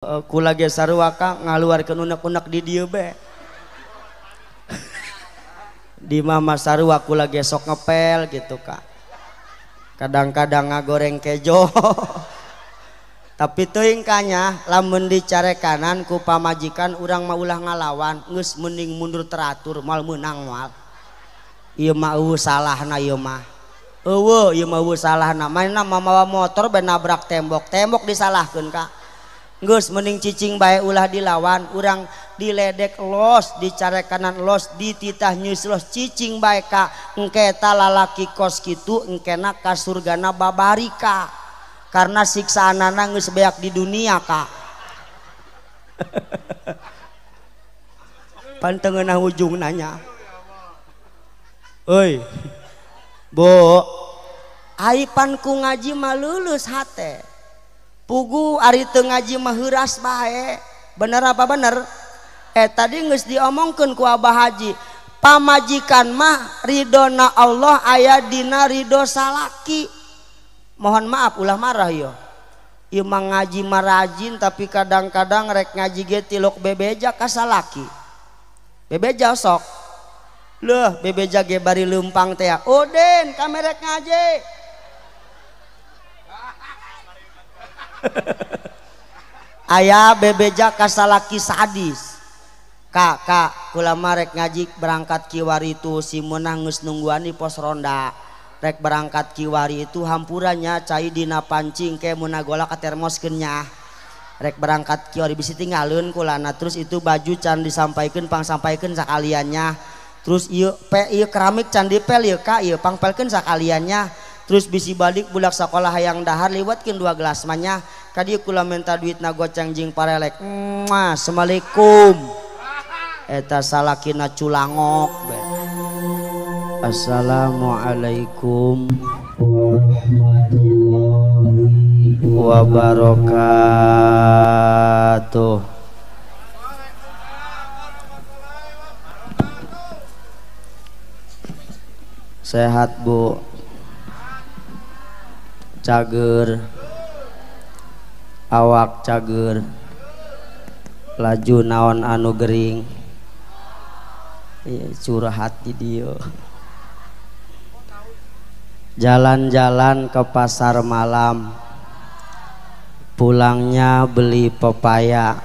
Kula ge sarua ka ngaluarkeun unek-unek di dieu be. Di mama sarua kula ge sok ngepel gitu kak. Kadang-kadang ngagoreng kejo. Tapi teuing kanya lamun dicarekanan ku pamajikan urang mah ulah ngalawan, geus mending mundur teratur moal meunang moal. Ieu mah eueuh salahna ieu mah. Eueuh ieu mah eueuh salahna. Manehna mamawa motor be nabrak tembok, tembok disalahkeun kak. Geus mending cicing bae ulah dilawan, urang diledek los, dicarekanan los, dititah nyus los, cicing bae ka. Engke eta lalaki kos kitu engkena ka surgana babari ka. Karena siksaanana geus beak di dunia ka. Pan teu ngeunah ujung nanya. Euy. Bu, ai pan ku ngaji mah leuleus hate. Pugu ari teu ngaji mah heuras bae. Bener apa bener? Tadi geus diomongkeun ku Abah Haji, pamajikan mah ridona Allah aya dina ridho salaki. Mohon maaf ulah marah yo. Ieu mah ngaji mah rajin tapi kadang-kadang rek ngaji ge tilok bebeja ka salaki. Bebeja sok. Leuh bebeja ge bari leumpang teh. Oden kami rek ngaji. Aya bebeja ka salaki sadis. Kak, kak, kula mah rek ngaji berangkat kiwari itu si meunang geus nungguan di pos ronda. Rek berangkat kiwari itu hampurannya cai dina pancing ke munagolak ka termoskeun nya. Rek berangkat kiwari bisi tinggalin kulana terus itu baju can disampaikeun pangsampaikeun sakaliannya. Terus ieu pe ieu keramik can dipel ieu ka ieu pangpelkeun sakaliannya. Terus bisi balik budak sekolah hayang dahar liwatkeun 2 gelas manya. Ka dieu kula minta duitna goceng jeung parelek. Muah, assalamualaikum. Eta salakina culangok be. Assalamualaikum warahmatullahi wabarakatuh. Sehat Bu, cager, awak cager, laju naon anu gering, curhat di dieu. Jalan-jalan ke pasar malam, pulangnya beli pepaya.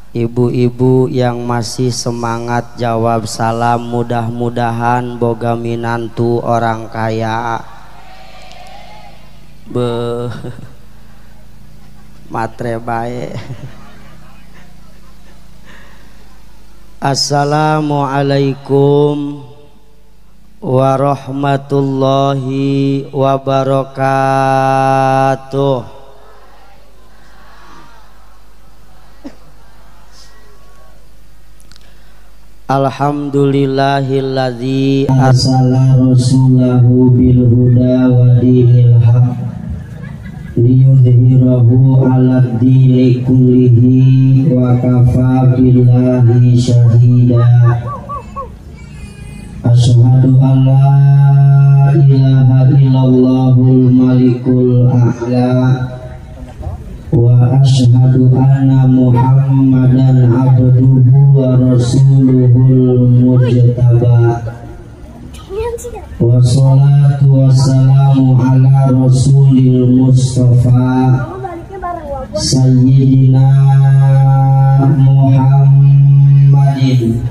Ibu-ibu yang masih semangat jawab salam, mudah-mudahan boga minantu orang kaya. Be matre bae. Assalamualaikum warahmatullahi wabarakatuh. Alhamdulillahilladzi arsala rasulahu bil huda wa dinil haq liyudhhirahu 'ala dini kullihi wa kafa billahi syahida. Asyhadu an la ilaha illallahul malikul a'la wa asyhadu anna muhammadan abduhu wa rasuluhul mujtaba. Wassalatu wassalamu ala rasulil mustafa sayyidina Muhammadin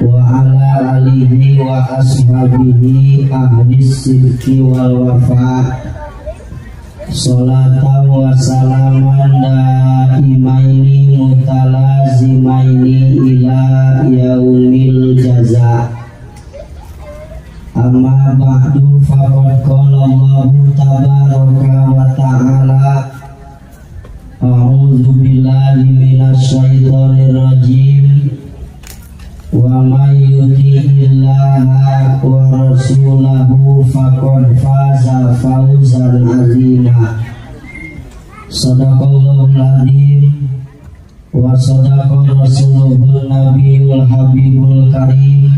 wa ala alihi wa ashabihi ahli sidqi wal wafa. Salatan wa salaman daimaini mutalazimaini ila yaumil jaza. Amma ba'du, faqad qala Allahu tabaraka wa ta'ala, a'udzu billahi minasy syaithanir rajim. Wa may yuti'illaha wa rasulahu faqad faza fawzan 'azima. Sadaqallahul azim wa sadaqa rasuluhun nabiyul habibul karim.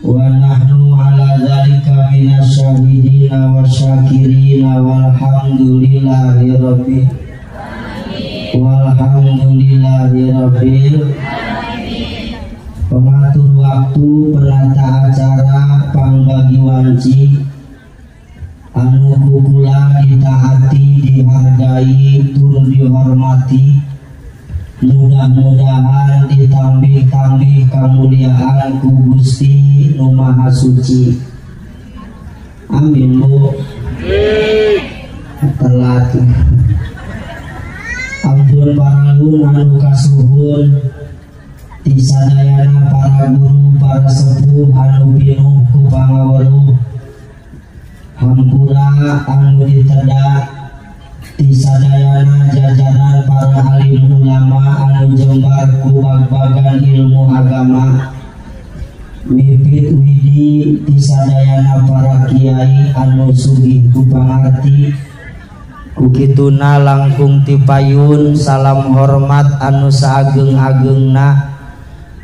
Wa nahnu ala dzalika minasyahidina wasyakirina walhamdulillahi rabbil walhamdulillahi rabbil. Pengatur waktu, penata acara, pangbagi wanci anu kukula ditaati, dihargai, tur dihormati, mudah-mudahan ditambih-tambih kemuliaan ku Gusti Nu Maha Suci. Amin bu. Telat. Ampun paralun anu kasuhun tisadayana para guru, para sepuh anu pinuh ku pangaweruh, hampura anu ditedak tisadayana jajaran para alim ulama anu jembar ku bag-bagan ilmu agama, mipit widi tisadayana para kiai anu sugih ku pangarti, kukituna langkung tipayun salam hormat anu saageng-agengna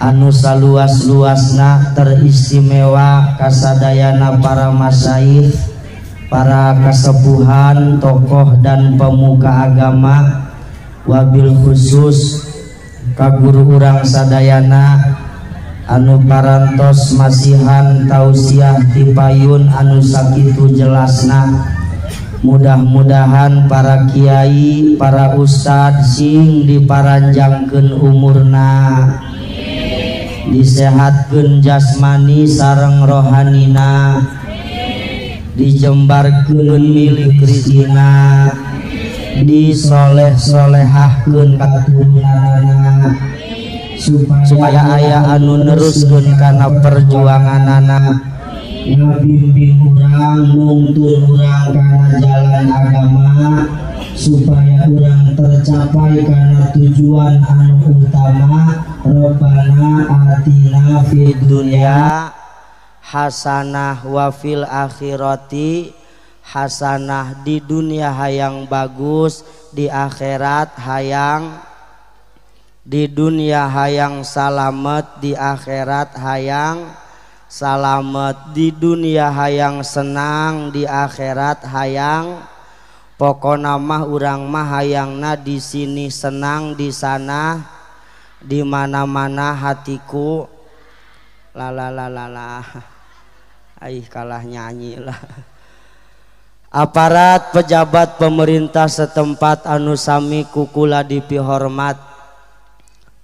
anu saluas-luasna teristimewa kasadayana para masyayikh, para kasepuhan, tokoh dan pemuka agama, wabil khusus ka guru urang sadayana anu parantos masihan tausiah tipayun anu sakitu jelasna. Mudah-mudahan para kiai, para ustad sing diparanjangkeun umurna, disehatkeun jasmani sareng rohanina, dijembarkeun milik rizkina, disoleh-solehahkeun katurunanana, supaya aya anu neruskeun kana perjuanganana, ngabimbing urang, nungtun urang kana jalan agama, supaya urang tercapai kana tujuan anu utama. Rabbana atina fid dunya hasanah wa fil akhirati hasanah. Di dunia hayang bagus, di akhirat hayang, di dunia hayang salamet, di akhirat hayang salamet, di dunia hayang senang, di akhirat hayang. Pokona mah urang mah hayangna di sini senang, di sana, di mana-mana hatiku la la la la la. Aih kalah nyanyi lah. Aparat pejabat pemerintah setempat anu sami kukula dipihormat,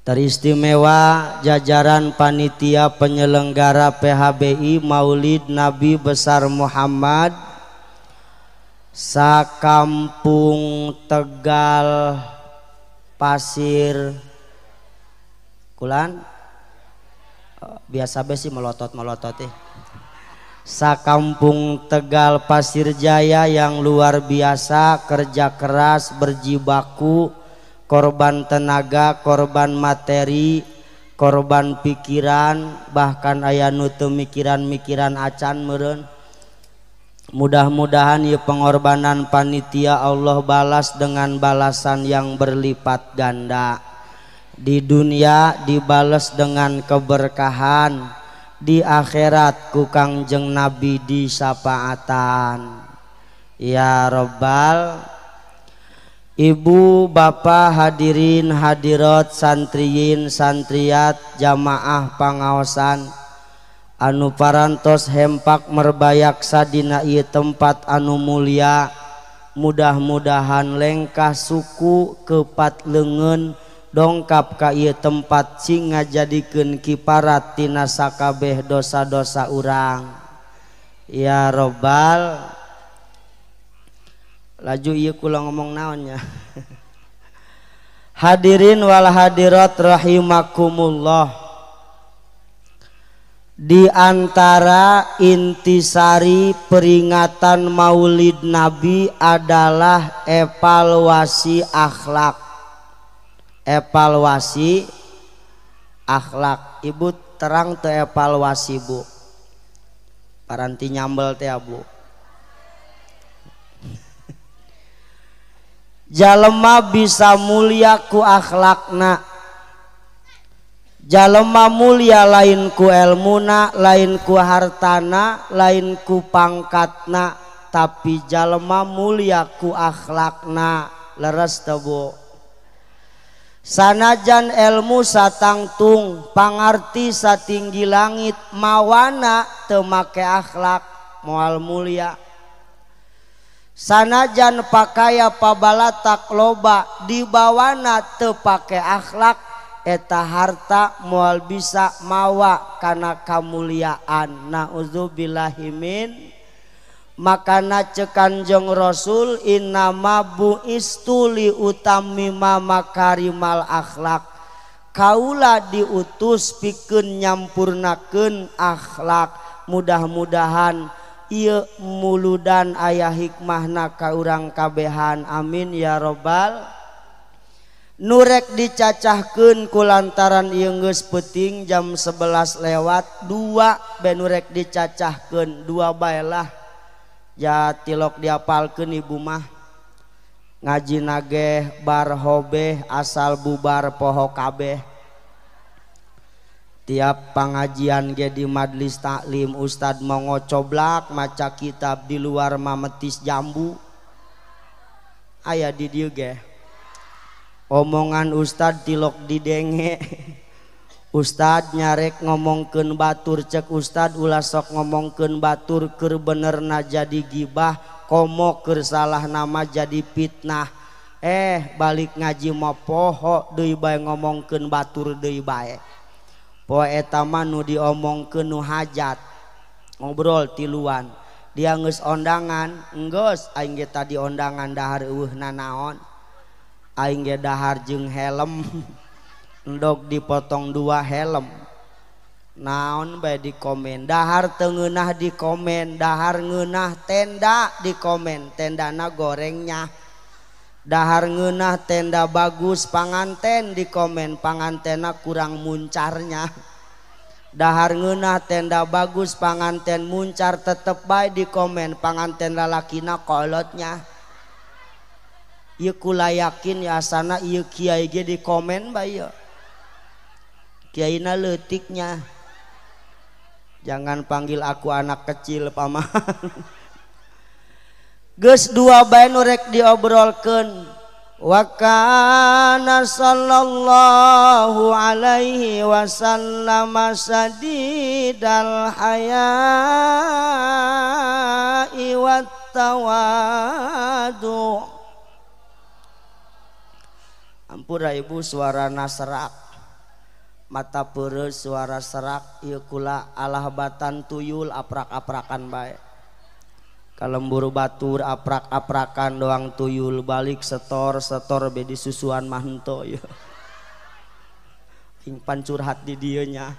teristimewa jajaran panitia penyelenggara PHBI Maulid Nabi Besar Muhammad sakampung Tegal Pasir Kulan, biasa besi melotot-melotot sakampung Tegal Pasir Jaya yang luar biasa kerja keras, berjibaku, korban tenaga, korban materi, korban pikiran, bahkan aya nu teu mikiran-mikiran acan meureun. Mudah-mudahan ieu pengorbanan panitia Allah balas dengan balasan yang berlipat ganda. Di dunia dibalas dengan keberkahan, di akhirat ku Kangjeng Nabi disapaatan. Ya Robbal. Ibu, bapak, hadirin, hadirat, santriyin, santriat, jamaah pangaosan anu parantos hempak merbayaksa dina ieu tempat anu mulia, mudah-mudahan lengkah suku kepat leungeun dongkap ka ieu tempat sing ngajadikeun kiparat tina sakabeh dosa-dosa urang. Ya Robbal. Laju ieu kula ngomong naonnya. Hadirin wal hadirat rahimakumullah. Di antara intisari peringatan Maulid Nabi adalah evaluasi akhlak. Evaluasi akhlak. Ibu terang teu evaluasi bu? Paranti nyambel teh bu. Jalema bisa mulia ku akhlakna. Jalema mulia lain ku elmuna, lain ku hartana, lain ku pangkatna, tapi jalema mulia ku akhlakna. Leres teu Bu? Sanajan elmu satangtung, pangarti satinggi langit, mawana teu make akhlak moal mulia. Sanajan pakaya pabalatak loba, dibawana teu pake akhlak, eta harta moal bisa mawa kana kamuliaan. Nauzubillahi min. Makana ceuk Kanjeng Rasul, innama bu'istu li utammima makarimal akhlak. Kaula diutus pikeun nyampurnakeun akhlak. Mudah-mudahan ieu muludan aya hikmahna ka urang kabehan. Amin ya robbal. Nurek dicacahkeun kulantaran ieu geus peuting jam 11 lewat 2 be nurek dicacahkeun 2 bae lah. Ja tilok diapalkeun ibu mah. Ngaji nageh bar hobeh asal bubar poho kabeh. Tiap pangajian ge di majlis taklim ustad mau ngocoblak maca kitab di luar mametis jambu. Aya di dieu ge. Omongan ustad tilok didenge. Ustad nyarek ngomongkeun batur, cek ustad ulah sok ngomongkeun batur keur benerna jadi gibah, komo keur salah nama jadi fitnah. Balik ngaji mah poho deui bae ngomongkeun batur deui bae. Poe eta mah nu diomongkeun nu hajat. Ngobrol tiluan. Dia geus ondangan, enggeus aing ge tadi ondangan dahar eueuh nanaon. Aing ge dahar jeung helm. Endog dipotong 2 helm. Naon bae di komen, dahar teu ngeunah di komen, dahar ngeunah tenda di komen, tendana gorengnya. Dahar ngeunah tenda bagus panganten di komen, pangantena kurang muncarnya. Dahar ngeunah tenda bagus panganten muncar tetep bae di komen, panganten lalakina kolotnya. Ieu kula yakin ya asana ieu kiai ge di komen bae ieu. Kiaina leutiknya. Jangan panggil aku anak kecil paman. Geus 2 bae nu rek diobrolkeun. Wa kana sallallahu alaihi wasallam sadidal haya'i wat tawadu. Ampura ibu suarana serak. Mata peureuh suara serak ieu kula alah batan tuyul aprak-aprakan bae. Kalembur batur aprak-aprakan doang tuyul balik setor-setor be di susuan mah henteu ieu. Ing pan curhat di dieu nya.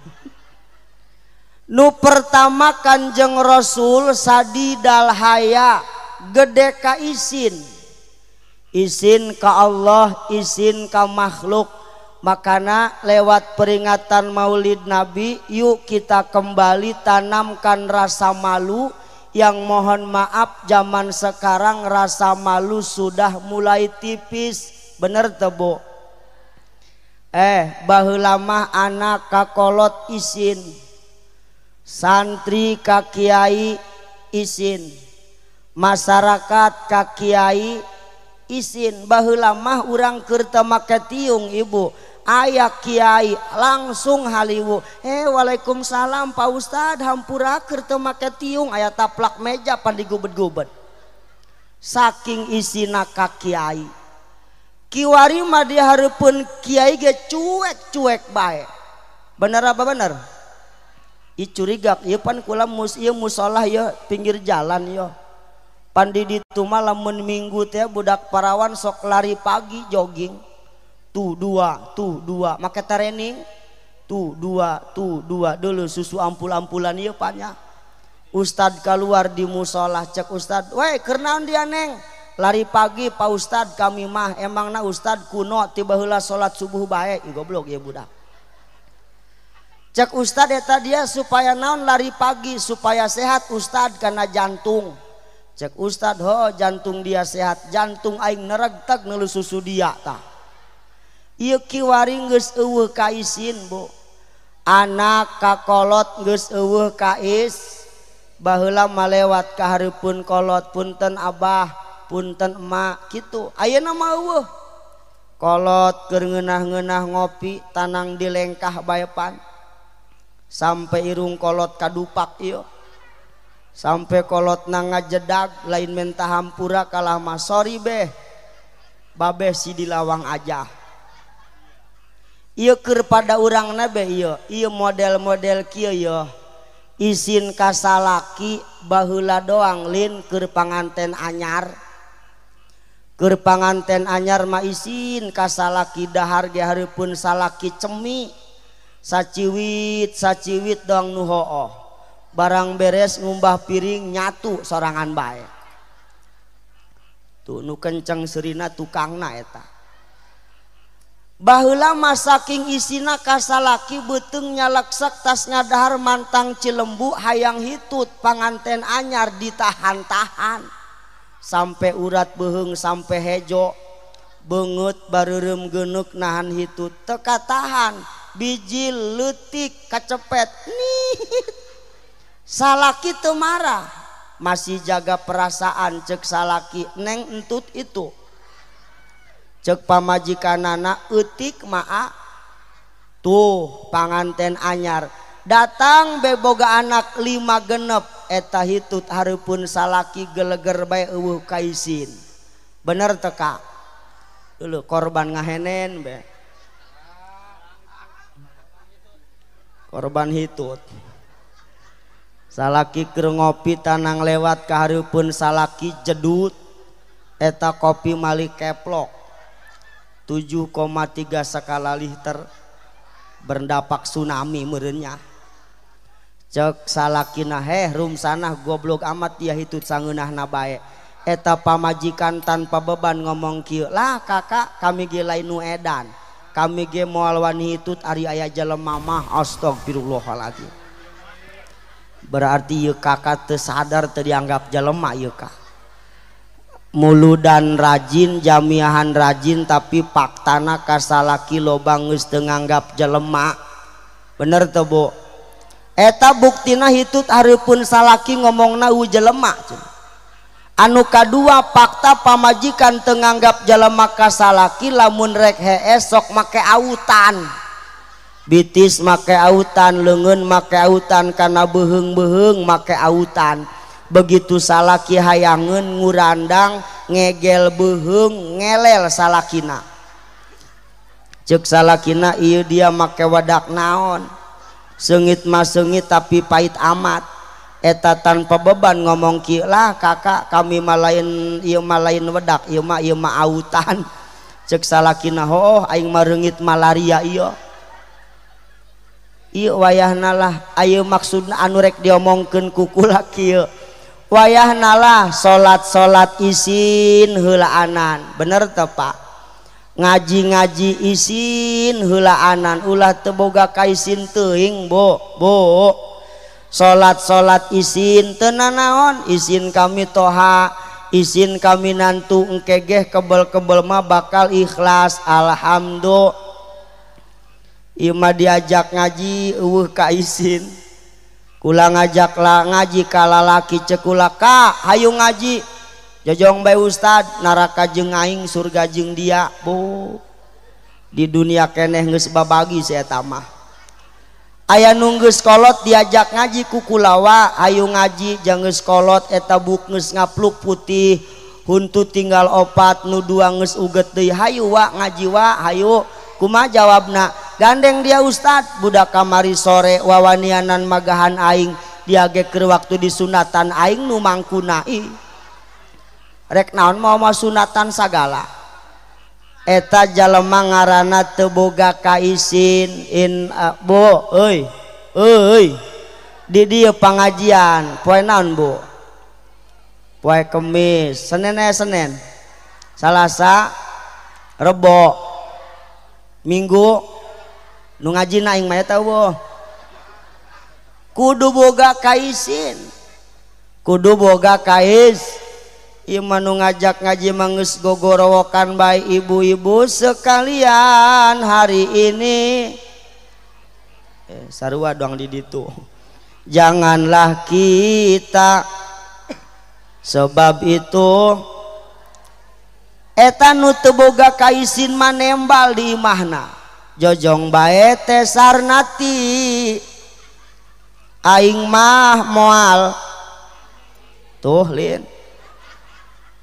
Nu pertama Kanjeng Rasul sadidal haya, gede ka isin. Isin ka Allah, isin ka makhluk. Makana lewat peringatan Maulid Nabi, yuk kita kembali tanamkan rasa malu. Yang mohon maaf zaman sekarang rasa malu sudah mulai tipis. Bener teu Bu? Baheula mah anak kakolot isin, santri ka kiai isin, masyarakat ka kiai isin. Baheula mah urang keur teu make tiung ibu, aya kiai langsung haliwu, waalaikumsalam Pak Ustad, hampura keur teu make tiung, aya taplak meja pan digubed-gubed. Saking isina ka kiai. Kiwari mah dihareupeun kiai ge cuek-cuek bae. Bener apa bener? Ih curiga, ieu pan kula ieu musolah ieu pinggir jalan ieu. Pan di ditu mah lamun minggu teh budak parawan sok lari pagi jogging. Tuh dua, make training. Tuh dua, dulu susu ampul-ampulan ieu pan nya. Ustad keluar di musolah cek ustad, "Weh, keur naon dia neng?" Lari pagi Pak Ustad kami mah, emangna ustad kuno tiba heula salat subuh bae. Ih goblok ieu budak. Cek ustad eta dia supaya naon lari pagi supaya sehat ustad karena jantung. Cek ustad ho jantung dia sehat, jantung aing neregteg neuleuh susu dia tah. Ieu kiwari geus eueuh ka isin Bu. Anak kakolot geus eueuh kais baheula malewat ka hareupeun kolot punten abah punten emak kitu ayeuna mah eueuh kolot keur ngeunah-ngeunah ngopi tanang dilengkah bae pan sampai irung kolot kadupak ieu sampai kolot na ngajedag lain menta hampura kalah mah sorry beh babeh si di lawang aja. Ieu keur pada urangna beh ieu ieu model-model kieu ieu isin ka salaki baheula doang lin keur panganten anyar. Keur panganten anyar mah isin ka salaki dahar ge hareupeun salaki cemi saciwit saciwit doang nu hooh barang beres ngumbah piring nyatu sorangan bae tuh nu kenceng seurina tukangna eta. Baheula mah saking isina ka salaki beuteung nyaleksak tas ngadahar mantang Cilembu hayang hitut panganten anyar ditahan-tahan sampai urat beuheung sampai hejo beungeut bareureum geuneuk nahan hitut teu katahan biji leutik kacepet nih salaki teu marah masih jaga perasaan cek salaki neng entut itu cek pamajikanana eutik maa tuh panganten anyar datang beboga anak 5 genep eta hitut hareupeun salaki geleger bae eueuh kaisin bener teu ka leuh korban ngahenen be korban hitut salaki keur ngopi tanang lewat ka hareupeun salaki jedut eta kopi mali keplok 7,3 skala liter berdampak tsunami meureunnya cek salakina heh rumsanah goblok amat dia hitut sangeunahna bae eta pamajikan tanpa beban ngomong kieu lah kakak kami ge lain nu edan kami ge moal wani hitut ari aya jelema mah astagfirullahaladzim berarti ieu kakak teu sadar teu dianggap jelema ieu ka muludan rajin jamiahan rajin tapi faktana kasalaki loba geus teu nganggap jelema bener teu Bu eta buktina hitut hareupeun salaki ngomongna eueuh jelema anu kadua fakta pamajikan teu nganggap jelema kasalaki lamun rek hees sok make autan bitis make autan leungeun make autan kana beuheung-beuheung make autan begitu salaki hayangeun ngurandang ngegel beuheung ngelel salakina cek salakina ieu dia make wadak naon seungit mah seungit tapi pahit amat eta tanpa beban ngomong kieu lah kakak kami mah lain ieu mah lain wedak ieu mah autan cek salakina hooh aing mah reungit malaria ieu ieu wayahna lah ayeuna maksudna anu rek diomongkeun ku kula kieu wayahna lah salat-salat isin heulaanan bener teu Pak ngaji-ngaji isin heulaanan ulah teu boga kaisin teuing Bu Bu salat-salat isin teu nanaon isin kami toha isin kami nantu engke geh kebel-kebel mah bakal ikhlas alhamdulillah ieu mah diajak ngaji eueuh ka isin kula ngajak lah ngaji ka lalaki cek kula ka hayu ngaji jojong bae ustad neraka jeung aing surga jeung dia Bu di dunia keneh geus babagi si eta mah aya nu geus kolot diajak ngaji ku kulawa hayu ngaji jeung geus kolot eta buk geus ngapluk putih huntu tinggal 4 nu 2 geus uget deui hayu wa ngaji wa hayu kumaha jawabna gandeng dia ustad budak kamari sore wawanianan magahan aing dia ge keur waktu disunatan aing nu mangkuna ih rek naon mau mah sunatan sagala eta jalema ngaranna teu boga kaisin in Bu euy euy di dieu pangajian poe naon Bu poe Kemis Senin aya Senin Salasa Rebo Minggu nu ngaji na aing mah eta eueuh kudu boga kaisin kudu boga kais ieu mah nu ngajak ngaji mah geus gogorowokan bae ibu-ibu sekalian hari ini Sarua doang di ditu. Janganlah kita sebab itu eta nu teu boga kaisin manembal di imahna. Jojong bae teh sarnati aing mah moal tuh lin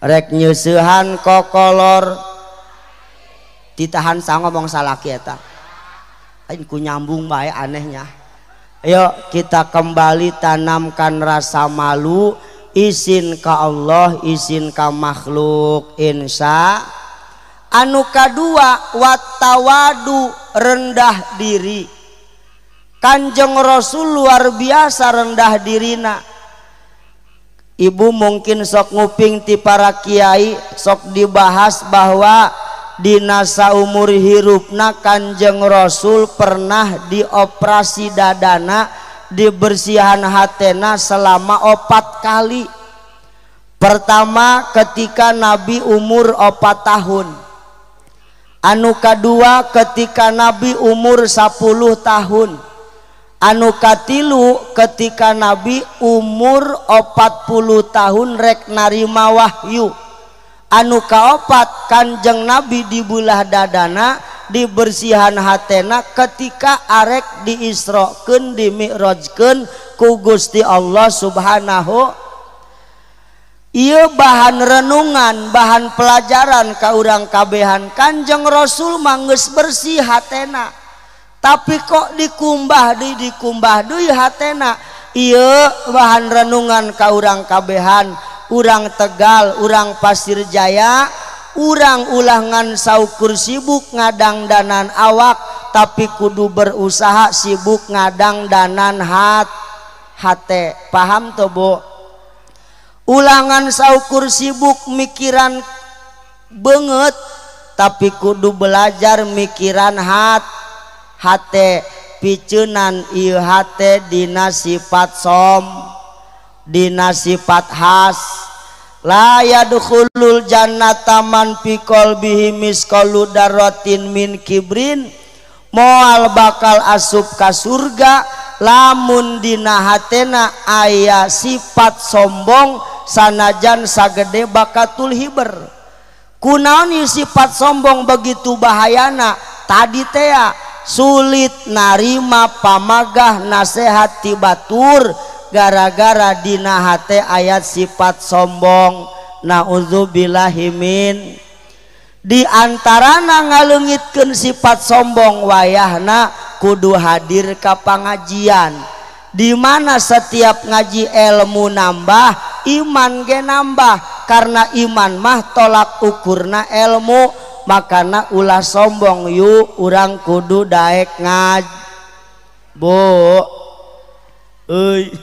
rek nyeusehan kokolor ditahan sa ngomong salaki eta aing ku nyambung bae anehnya. Ayo kita kembali tanamkan rasa malu, izin ka Allah, izin ka makhluk, insya. Anu kadua watawadu, rendah diri. Kanjeng Rasul luar biasa rendah dirina. Ibu mungkin sok nguping ti para kiai sok dibahas bahwa dina saumur hirupna Kanjeng Rasul pernah dioperasi dadana, dibersihan hatena selama 4 kali. Pertama ketika Nabi umur 4 tahun. Anu kadua ketika Nabi umur 10 tahun. Anu katilu ketika Nabi umur 40 tahun rek narima wahyu. Anu kaopat Kanjeng Nabi dibulah dadana, dibersihan hatena ketika arek diisrokeun, dimi'rajkeun ku Gusti Allah Subhanahu. Ieu bahan renungan, bahan pelajaran ka urang kabehan. Kanjeng Rasul mah geus bersih hatena, tapi kok dikumbah deui, dikumbah deui hatena. Ieu bahan renungan ka urang kabehan, urang Tegal, urang Pasir Jaya, urang ulah ngan saukur sibuk ngadangdanan awak, tapi kudu berusaha sibuk ngadangdanan hate. Paham tuh Bu? Ulangan saukur sibuk mikiran banget, tapi kudu belajar mikiran hate. Picenan ieu hate dina sifat som, dina sifat khas. La yadkhulul jannata man fi qalbihi misqalu dzarratin min kibrin. Moal bakal asup ka surga lamun dina hatena aya sifat sombong sanajan sagede bakatul hiber. Kunaon sifat sombong begitu bahayana? Tadi tea sulit narima pamagah nasehat ti batur gara-gara dina hate ayat sifat sombong. Nauzubillahi min. Di antarana ngaleungitkeun sifat sombong wayahna kudu hadir ka pangajian, di mana setiap ngaji ilmu nambah, iman ge nambah, karena iman mah tolak ukurna ilmu. Makana ulah sombong yuk, urang kudu daek ngaj bu euy,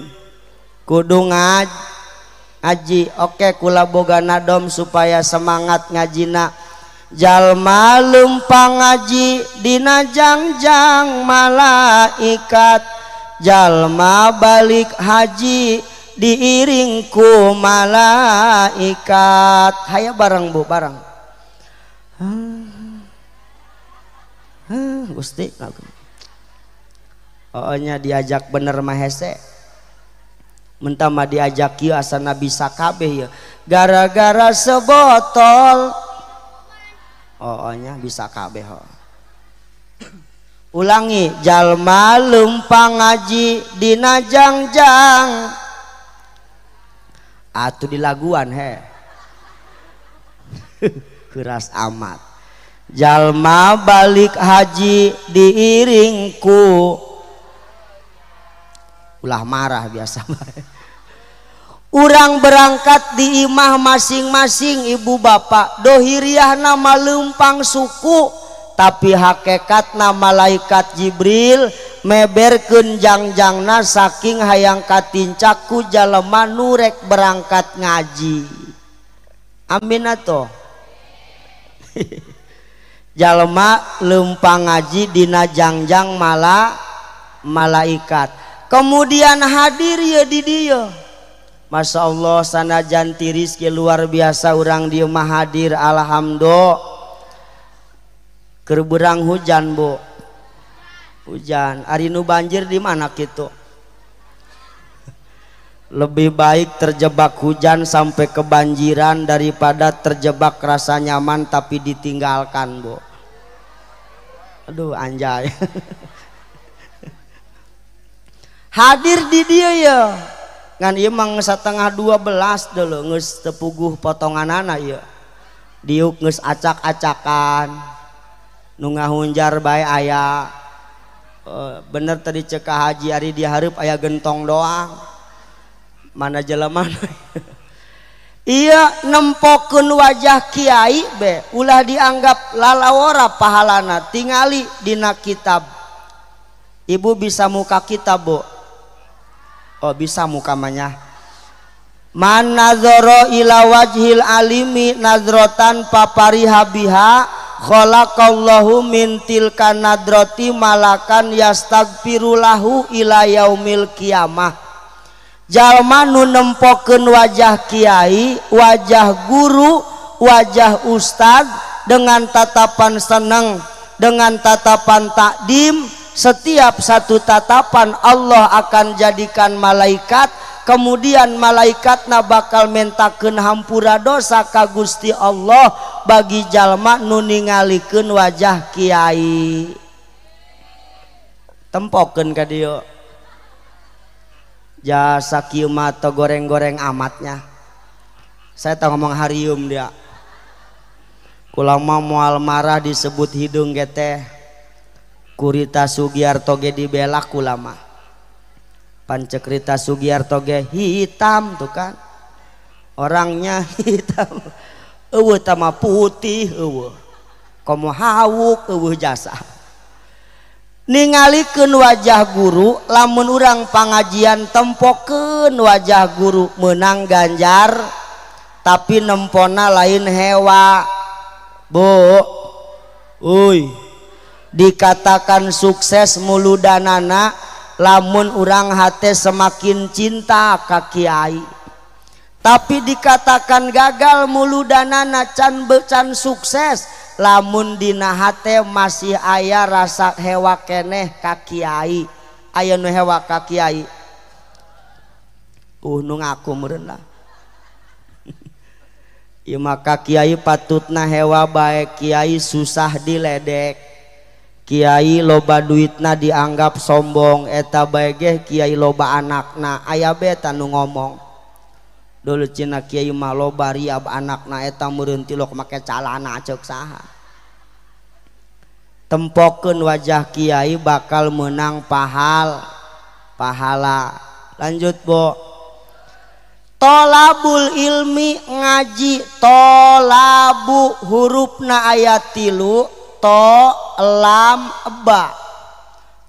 kudu ngaji. Oke, kula boga nadom supaya semangat ngajina. Jalma lempang ngaji dina jangjang malaikat, jalma balik haji diiring ku malaikat. Hayo bareng bu, bareng. Gusti, oh nya diajak bener mah hese, mentah mah diajak kieu asana bisa kabeh ya, gara-gara sebotol. Oh nya bisa kabeh. Ulangi, jalma lempang ngaji dina jangjang atuh dilaguan he. Keras amat. Jalma balik haji diiringku. Ulah marah biasa. Urang berangkat di imah masing-masing ibu bapak, dohiriahna lempang suku, tapi hakikatna malaikat Jibril meberkeun jangjangna saking hayang katincak ku jalema nu rek berangkat ngaji. Amin atuh. Jalma lempang ngaji dina jangjang malaikat. Kemudian hadir ya di dieu. Masya Allah sanajan tiris ge luar biasa urang dieu mah hadir, alhamdulillah. Keur beurang hujan bu. Hujan. Ari nu banjir di mana kitu? Lebih baik terjebak hujan sampai kebanjiran daripada terjebak rasa nyaman tapi ditinggalkan, Bu. Aduh anjay. Hadir di dia ya. Ngan ieu mah 11:30 dulu geus teu puguh potonganana ieu. Diuk geus acak-acakan. Nu ngahunjar bae aya. Bener tadi cek ka Haji ari dihareup aya gentong doang. Mana jelema iya nempokeun wajah kiai be ulah dianggap lalawora pahalana, tingali dina kitab. Ibu bisa muka kitab, Bu? Oh bisa muka manya. Man nazara ila wajhil alimi nazrotan papariha biha khalaqallahu min tilka nadrati malakan yastaghfirulahu ila yaumil qiyamah. Jalma nu nempokeun wajah kiai, wajah guru, wajah ustad dengan tatapan seneng, dengan tatapan takdim, setiap satu tatapan Allah akan jadikan malaikat, kemudian malaikatna bakal mentakeun hampura dosa ka Gusti Allah bagi jalma nu ningalikeun wajah kiai. Tempokeun ka dieu. Jasa kieu mah teu goreng-goreng amatnya. Saya tahu ngomong harium dia. Kula mah moal marah disebut hidung ge teh. Kurita Sugiarto ge dibelak kula mah. Pancek Rita Sugiarto ge hitam tuh kan. Orangnya hitam. Eueuh tah mah putih eueuh. Komo hawuk eueuh jasa. Ningalikeun wajah guru, lamun urang pangajian tempokeun wajah guru menang ganjar, tapi nempona lain hewa. Bu, uy, dikatakan sukses muludanana lamun urang hate semakin cinta ka kiai. Tapi dikatakan gagal muludanana can becan sukses lamun dina hate masih aya rasa hewa keneh ka kiai. Aya nu hewa ka kiai. Nu ngaku meureun lah. Ieu mah ka kiai patutna hewa bae, kiai susah diledek. Kiai loba duitna dianggap sombong, eta bae ge kiai loba anakna, aya bae ta nu ngomong. Dulu cina kiai mah loba riab anakna eta meureun tilok make calana ceuk saha. Tempokeun wajah kiai bakal menang pahala. Lanjut, Bu. Tolabul ilmi ngaji, tolabu hurufna ayat 3, to lam ba.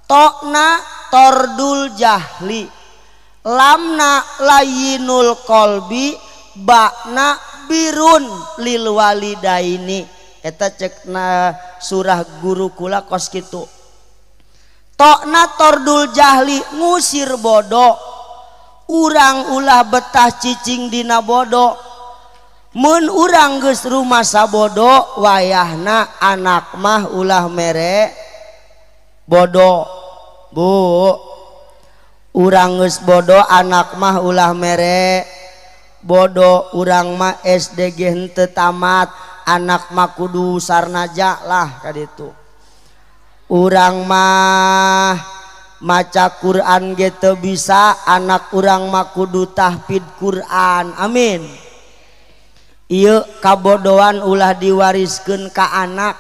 Tokna tordul jahli, lamna layinul kolbi, bakna birun lil walidaini. Eta cekna surah guru kula kos kitu. Tokna tordul jahli ngusir bodoh. Urang ulah betah cicing dina bodoh. Mun urang geus rumasa bodoh wayahna anak mah ulah mere bodoh. Bu, urang geus bodoh anak mah ulah mere bodoh. Urang mah SD ge henteu tamat, anak mah kudu sarnaja lah kaditu. Urang mah maca Quran ge teu bisa, anak urang mah kudu tahfidz Quran. Amin. Ieu kabodohan ulah diwariskeun ka anak.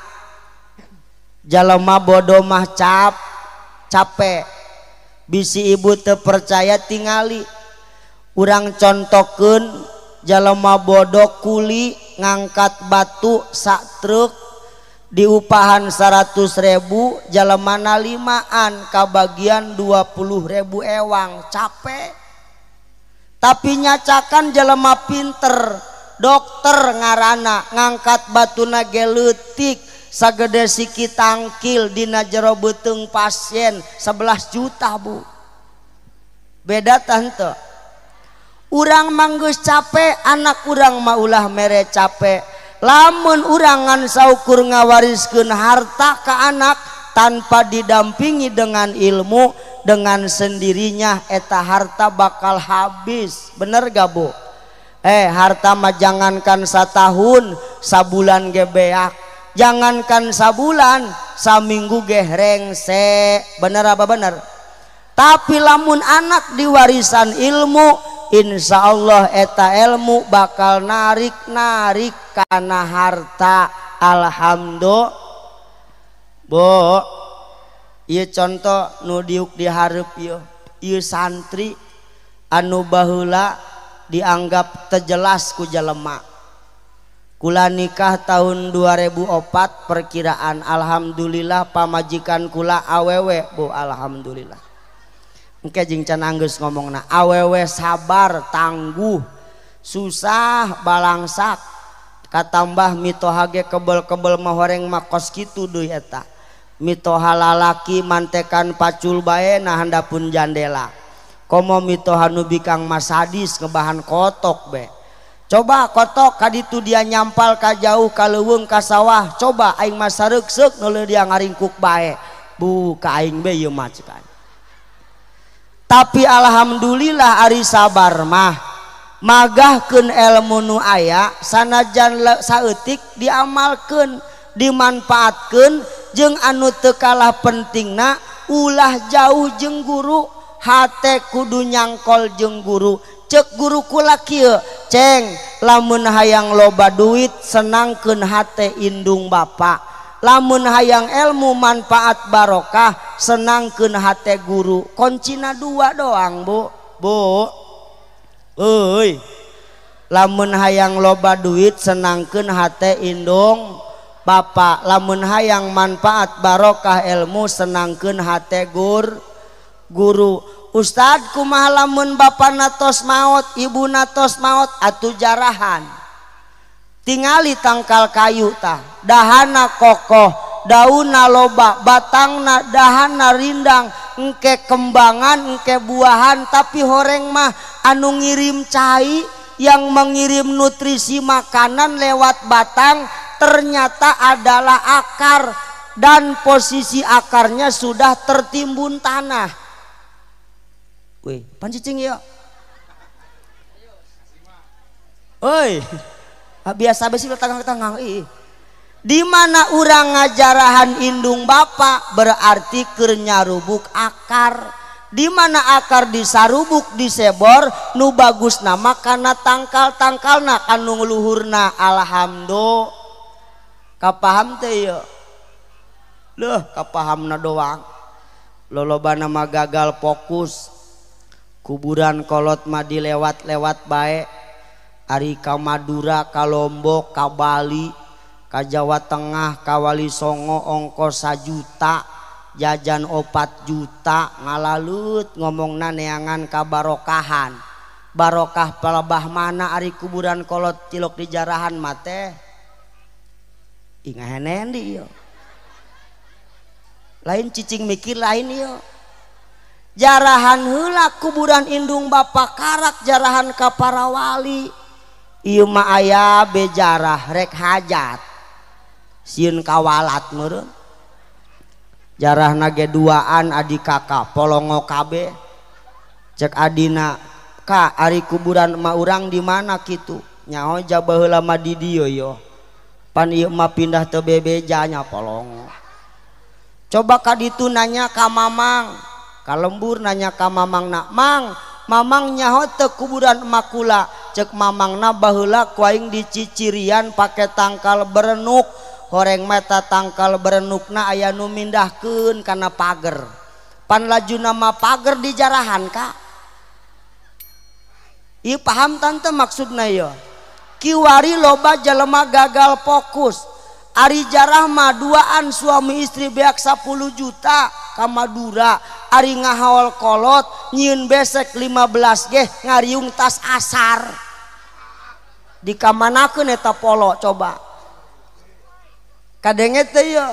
Jalema bodoh mah capek. Bisi ibu teu percaya tingali. Urang contokeun jalema bodoh kuli ngangkat batu sak truk diupahan 100.000, jalemana limaan kabagian 20.000 ewang, capek. Tapi nyacakan jelema pinter, dokter ngarana ngangkat batuna ge leutik sagede siki tangkil dina jero beuteung pasien 11 juta, Bu. Beda tante. Urang manggeus capek, anak urang mah ulah mere capek. Lamun urang ngan saukur ngawariskeun harta ka anak, tanpa didampingi dengan ilmu, dengan sendirinya eta harta bakal habis. Bener gak bu? Harta mah jangankan satahun, sabulan ge beak. Jangankan sabulan, saminggu ge rengse. Bener apa bener? Tapi lamun anak diwarisan ilmu, insya Allah eta ilmu bakal narik-narik kana harta. Alhamdulillah. Bu, ieu contoh nu diuk dihareup ieu. Ieu santri anu baheula dianggap teu jelas ku jelema. Kula nikah tahun 2004 perkiraan, alhamdulillah pamajikan kula awewe bu, alhamdulillah. Engke jeung can anggeus ngomongna, awewe sabar, tangguh, susah balangsak, katambah mitoha ge kebel-kebel mah horeng mah kos kitu deui eta. Mitoha lalaki mantekan pacul bae nah handapun jandela. Komo mitoha nu bikang mah sadis ngebahan kotok be. Coba kotok kaditu dia nyampal ka jauh ka leuweung ka sawah, coba aing mah sareukseuk neuleuh dia ngaringkuk bae. Bu ka aing be ieu mah ceuk aing. Tapi alhamdulillah ari sabar mah magahkeun ilmu nu aya sanajan saeutik diamalkeun, dimanfaatkeun, jeung anu teu kalah pentingna ulah jauh jeung guru, hate kudu nyangkol jeung guru. Cek guru kula kieu, ceng lamun hayang loba duit senangkeun hate indung bapa, lamun hayang ilmu manfaat barokah senangkeun hate guru. Kuncina dua doang bu. Bu euy, lamun hayang loba duit senangkeun hate indung bapa, lamun hayang manfaat barokah ilmu senangkeun hate guru. Ustad kumaha lamun bapa natos maot, ibu natos maot, atuh jarahan. Tingali tangkal kayu tah, dahana kokoh, daunna loba, batangna dahana rindang, engke kembangan, engke buahan, tapi horeng mah anu ngirim cai yang mengirim nutrisi makanan lewat batang ternyata adalah akar, dan posisi akarnya sudah tertimbun tanah. Wih, pancicing ya. Oi, biasa besi tanggang-tanggang. Ih. Di mana urang ngajarahan indung bapak berarti keur nyarubuk akar. Di mana akar disarubuk disebor nu bagus nama kana tangkal-tangkalna kanu luhurna. Alhamdulillah. Kapaham teh ieu? Leuh, kapahamna doang. Lolobana mah gagal fokus. Kuburan kolot mah dilewat-lewat bae. Ari ka Madura, ka Lombok, ka Bali, ka Jawa Tengah, ka Wali Songo ongkos 1 juta, jajan 4 juta, ngalalut ngomongna neangan kabarokahan. Barokah palebah mana ari kuburan kolot cilok di jarahan mah teh? Ih ngahenen di ieu. Lain cicing mikir lain ieu. Jarahan heula kuburan indung bapak karak jarahan ka para wali. Ieu mah aya bejarah rek hajat. Sieun kawalat meureun. Jarahna ge duaan adi kakak polongo kabeh. Cek adina, "Ka ari kuburan emak urang di mana kitu?" Nyaho baheula mah di dieu yo. Pan ieu mah pindah teu bebeja nya polongo. Coba ka ditu nanya ka mamang. Ka lembur nanya ka mamangna, "Mang, mamang nyaho teu kuburan emak kula?" Cek mamangna baheula ku aing dicicirian pake tangkal berenuk. Horeng mata tangkal berenukna aya nu mindahkeun kana pager. Pan lajuna mah pager dijarahan ka. Ieu paham tante maksudna ieu. Kiwari loba jelema gagal fokus. Ari jarah mah duaan suami istri beak 10 juta ka Madura. Ari ngahaol kolot nyieun besek 15 geh ngariung tas asar. Dikamanakeun eta polo coba. Kadenge teh ieu.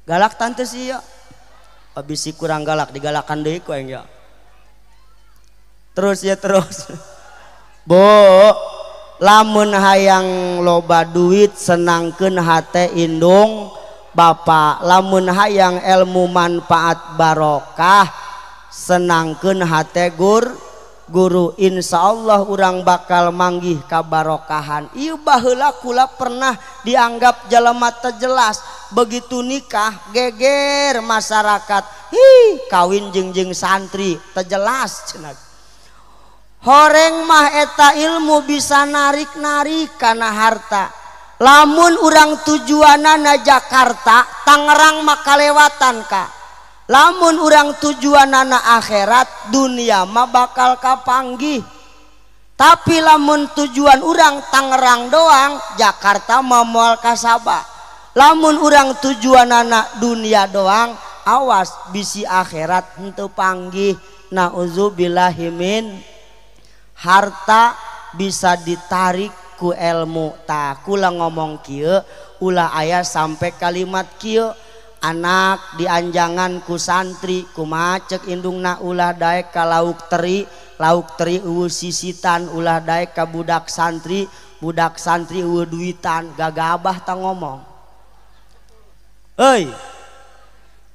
Galak tante sih ieu. Bisi kurang galak digalakan deui ku aing ya. Terus ya terus. Bu, Lamun hayang loba duit senangkeun hate indung bapa, lamun hayang ilmu manfaat barokah senangkeun hate guru. Insyaallah urang bakal manggih kabarokahan. Ieu baheula kula pernah dianggap jalema teu jelas, begitu nikah geger masyarakat, hi kawin jeung santri teu jelas cenah. Horeng mah eta ilmu bisa narik-narik kana harta. Lamun urang tujuanana Jakarta, Tangerang mah kalewatan ka. Lamun urang tujuanana akhirat, dunia mah bakal kapanggih. Tapi lamun tujuan urang Tangerang doang, Jakarta mah moal kasaba. Lamun urang tujuanana dunia doang, awas bisi akhirat henteu panggih. Nauzubillahimin. Harta bisa ditarik ku ilmu. Tah kula ngomong kieu ulah aya sampai kalimat kieu, anak dianjangan ku santri kumaha cek indungna ulah daek ka lauk teri, lauk teri eueuh sisitan, ulah daek ka budak santri, budak santri eueuh duitan, gagabah ta ngomong. Euy,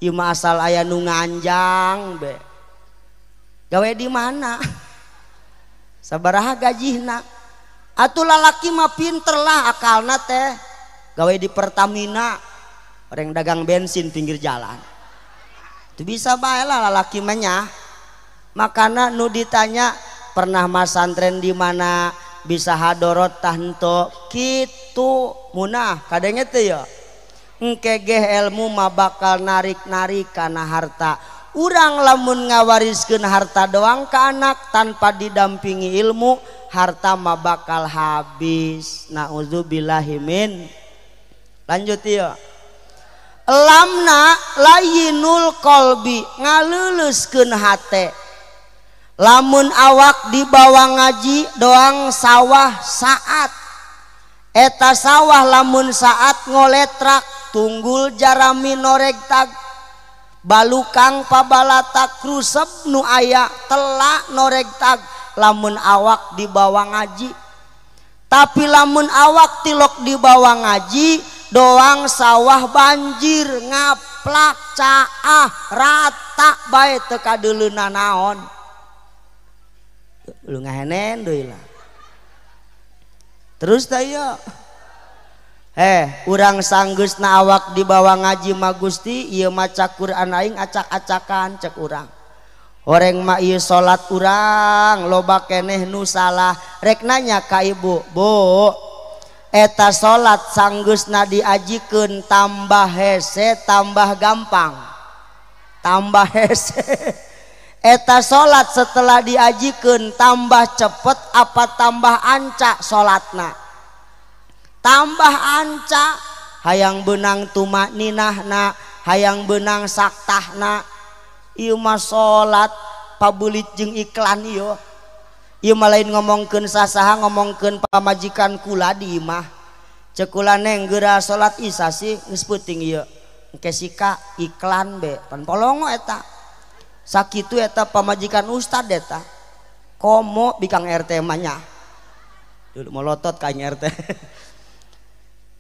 ieu mah asal aya nu nganjang be. Gawe di mana? Sabaraha gajihna? Atuh lalaki mah pinter lah akalna teh. Gawe di Pertamina, orang dagang bensin pinggir jalan. Itu bisa bae lah lalaki mah nya. Makana nu ditanya pernah masantren di mana, bisa hadorot tah henteu, kitu munah kadenge teh ya. Engke geh ilmu mah bakal narik-narik kana harta. Urang lamun ngawariskeun harta doang ke anak tanpa didampingi ilmu, harta mah bakal habis. Nauzubillahimin. Lanjut ya. Lamna layinul kolbi, ngaleuleuskeun hate. Lamun awak dibawa ngaji doang sawah saat, eta sawah lamun saat ngoletrak tunggul jarami noregtag, balukang pabalatak krusep nu aya telak noregtag. Lamun awak dibawa ngaji. Tapi lamun awak tilok dibawa ngaji doang sawah banjir ngaplak caah rata bae teu kadeuleuna naon. Lu ngahenen deui lah. Terus tah ieu. Urang sanggeusna awak dibawa ngaji mah Gusti, ieu maca Quran aing acak-acakan cek urang. Horeng mah ieu salat urang loba keneh nu salah. Rek nanya ka ibu, Bu, eta salat sanggeusna diajikeun tambah hese tambah gampang. Tambah hese. Eta salat setelah diajikeun tambah cepet apa tambah anca salatna? Tambah anca. Hayang benang tumakninahna, hayang benang saktahna. Ieu mah salat pabelit jeung iklan ieu. Ieu mah lain ngomongkeun sasaha, ngomongkeun pamajikan kula di imah. Ceuk kula neng geura salat isya sih geus peuting ieu. Engke sika iklan be pan polongo eta. Sakitu eta pamajikan ustad eta. Komo bikang RT mah nya. Dulu molotot ka RT.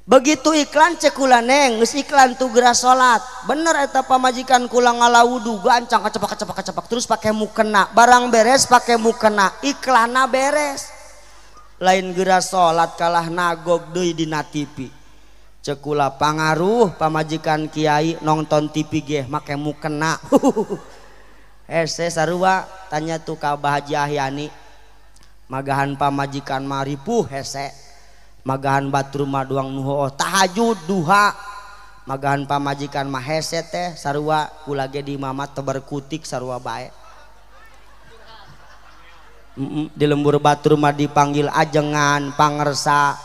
Begitu iklan cek kula neng geus iklan tuh geura salat. Bener eta pamajikan kula ngalawudu gancang kacepak-kacepak terus pake mukena. Barang beres pake mukena, iklanna beres. Lain geura salat kalah nagog deui dina TV. Cek kula pangaruh pamajikan kiai nonton TV ge make mukena. Hese sarua tanya tuh ka Abah Haji Ahyani. Magahan pamajikan maripuh hese. Magahan batur mah doang nu hooh tahajud duha. Magahan pamajikan mah hese teh sarua kula ge di mama teu berkutik sarua bae. Di lembur batur mah dipanggil ajengan pangersa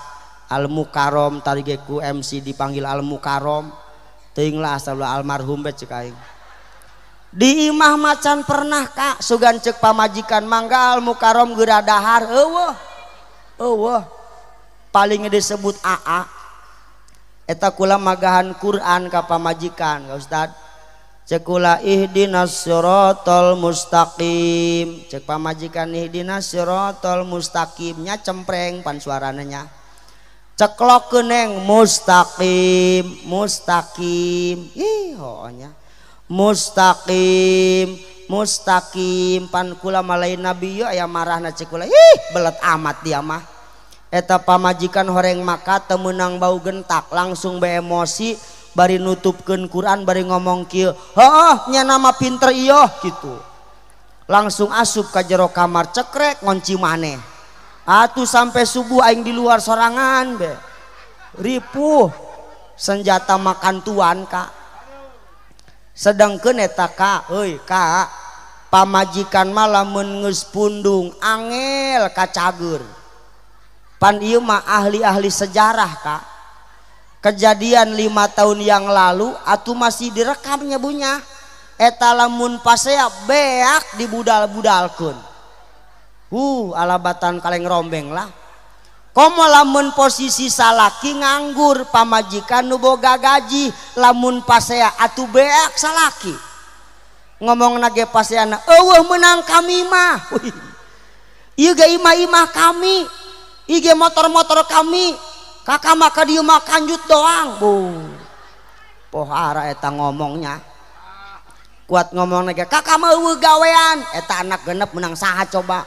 al mukarom, tadi ge ku MC dipanggil al mukarom. Teuing lah asal almarhum be cek aing. Di imah macan pernah kak sugan cek pamajikan mangga al mukarom geura dahar eueuh eueuh. Paling disebut AA. Eta kula magahan Quran ka pamajikan, ka Ustad. Cek kula ihdinas siratal mustaqim. Cek pamajikan ihdinas siratal mustaqim nya cempreng pan suarana nya. Ceklok neng mustaqim mustaqim. Ih hooh nya. Mustaqim mustaqim pan kula malain nabi aya marahna cek kula. Ih belet amat dia mah. Eta pamajikan horeng maka teu meunang bau gentak langsung be emosi bari nutupkeun Quran bari ngomong kieu heuh nya nama pinter ieu gitu. Langsung asup ka jero kamar cekrek ngonci maneh. Atuh sampai subuh aing di luar sorangan be. Ripuh senjata makan tuan kak. Sedangkeun eta ka euy ka pamajikan mah lamun geus pundung angel kacageur. Pan ieu mah ahli-ahli sejarah kak. Kejadian 5 tahun yang lalu atuh masih direkamnya bunya. Eta lamun pasea beak dibudal-budalkeun. Alabatan kaleng rombeng lah. Komo lamun posisi salaki nganggur pamajikan nu boga gaji lamun pasea atuh beak salaki. Ngomongna ge paseana eueuh meunang kami mah. Ieu ge imah-imah kami. Ieu motor-motor kami. Kakak maka dieu mah kanjut doang. Bu. Pohara eta ngomongnya. Kuat ngomongna ge kakak mah eueuh gawean. Eta anak genep menang saha coba.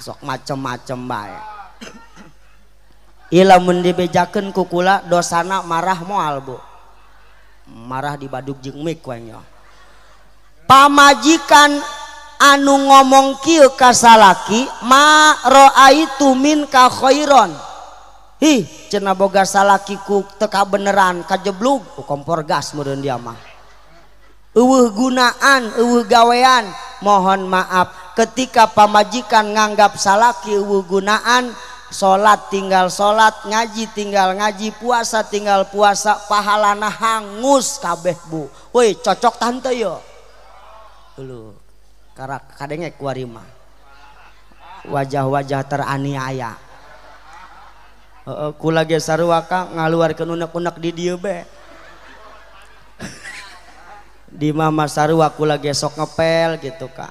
Sok macem-macem bae. Ieu lamun dibejakeun ku kula dosana marah moal bu. Marah dibadug jeung mik we nya. Pamajikan anu ngomong kieu ka salaki ma raaitu minka khairon. Hi cenah boga salaki ku teu kabeneran kajeblug ku kompor gas meureun dia mah. Eueuh gunaan, eueuh gawean. Mohon maaf ketika pamajikan nganggap salaki eueuh gunaan, salat tinggal salat, ngaji tinggal ngaji, puasa tinggal puasa, pahalana hangus kabeh bu. Woi cocok tante yo. Lho, karak kadenge kuari mah. Wajah-wajah teraniaya. Heeh, kula ge sarua ka ngaluarkeun unek-unek di dieu be. Di mama sarua kula ge sok ngepel gitu kak.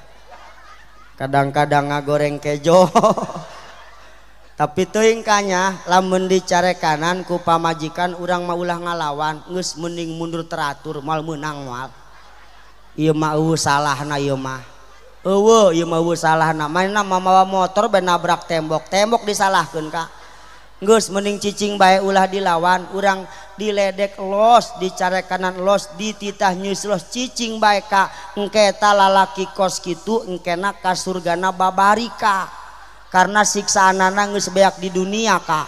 Kadang-kadang ngagoreng kejo. Tapi teuing kanya lamun dicarekanan ku pamajikan urang mah ulah ngalawan, geus mending mundur teratur moal meunang moal. Ieu mah eueuh salahna ieu mah. Eueuh ieu mah eueuh salahna. Manehna mamawa motor be nabrak tembok, tembok disalahkeun kak. Geus mending cicing bae ulah dilawan, urang diledek los, dicarekanan los, dititah nyus los, cicing bae ka. Engke eta lalaki kos kitu engkena ka surgana babari ka. Karena siksaanana geus beak di dunia ka.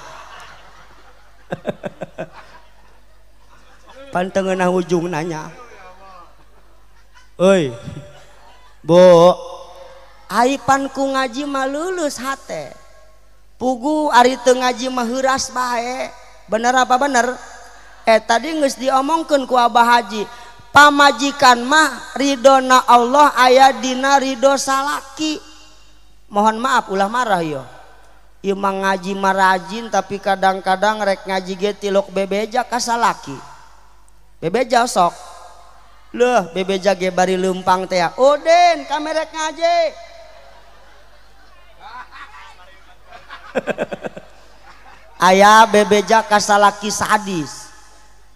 Pan teu ngeunah ujungna nya. Euy. Bu, ai pan ku ngaji mah lulus hate. Pugu ari teu ngaji mah heuras bae. Bener apa bener? Tadi geus diomongkeun ku Abah Haji. Pamajikan mah ridona Allah aya dina ridho salaki. Mohon maaf ulah marah yo. Ieu mah ngaji mah rajin tapi kadang-kadang rek ngaji ge tilok bebeja ka salaki. Bebeja sok. Leuh bebeja ge bari leumpang teh. Oden kami rek ngaji. Aya bebeja ka salaki sadis.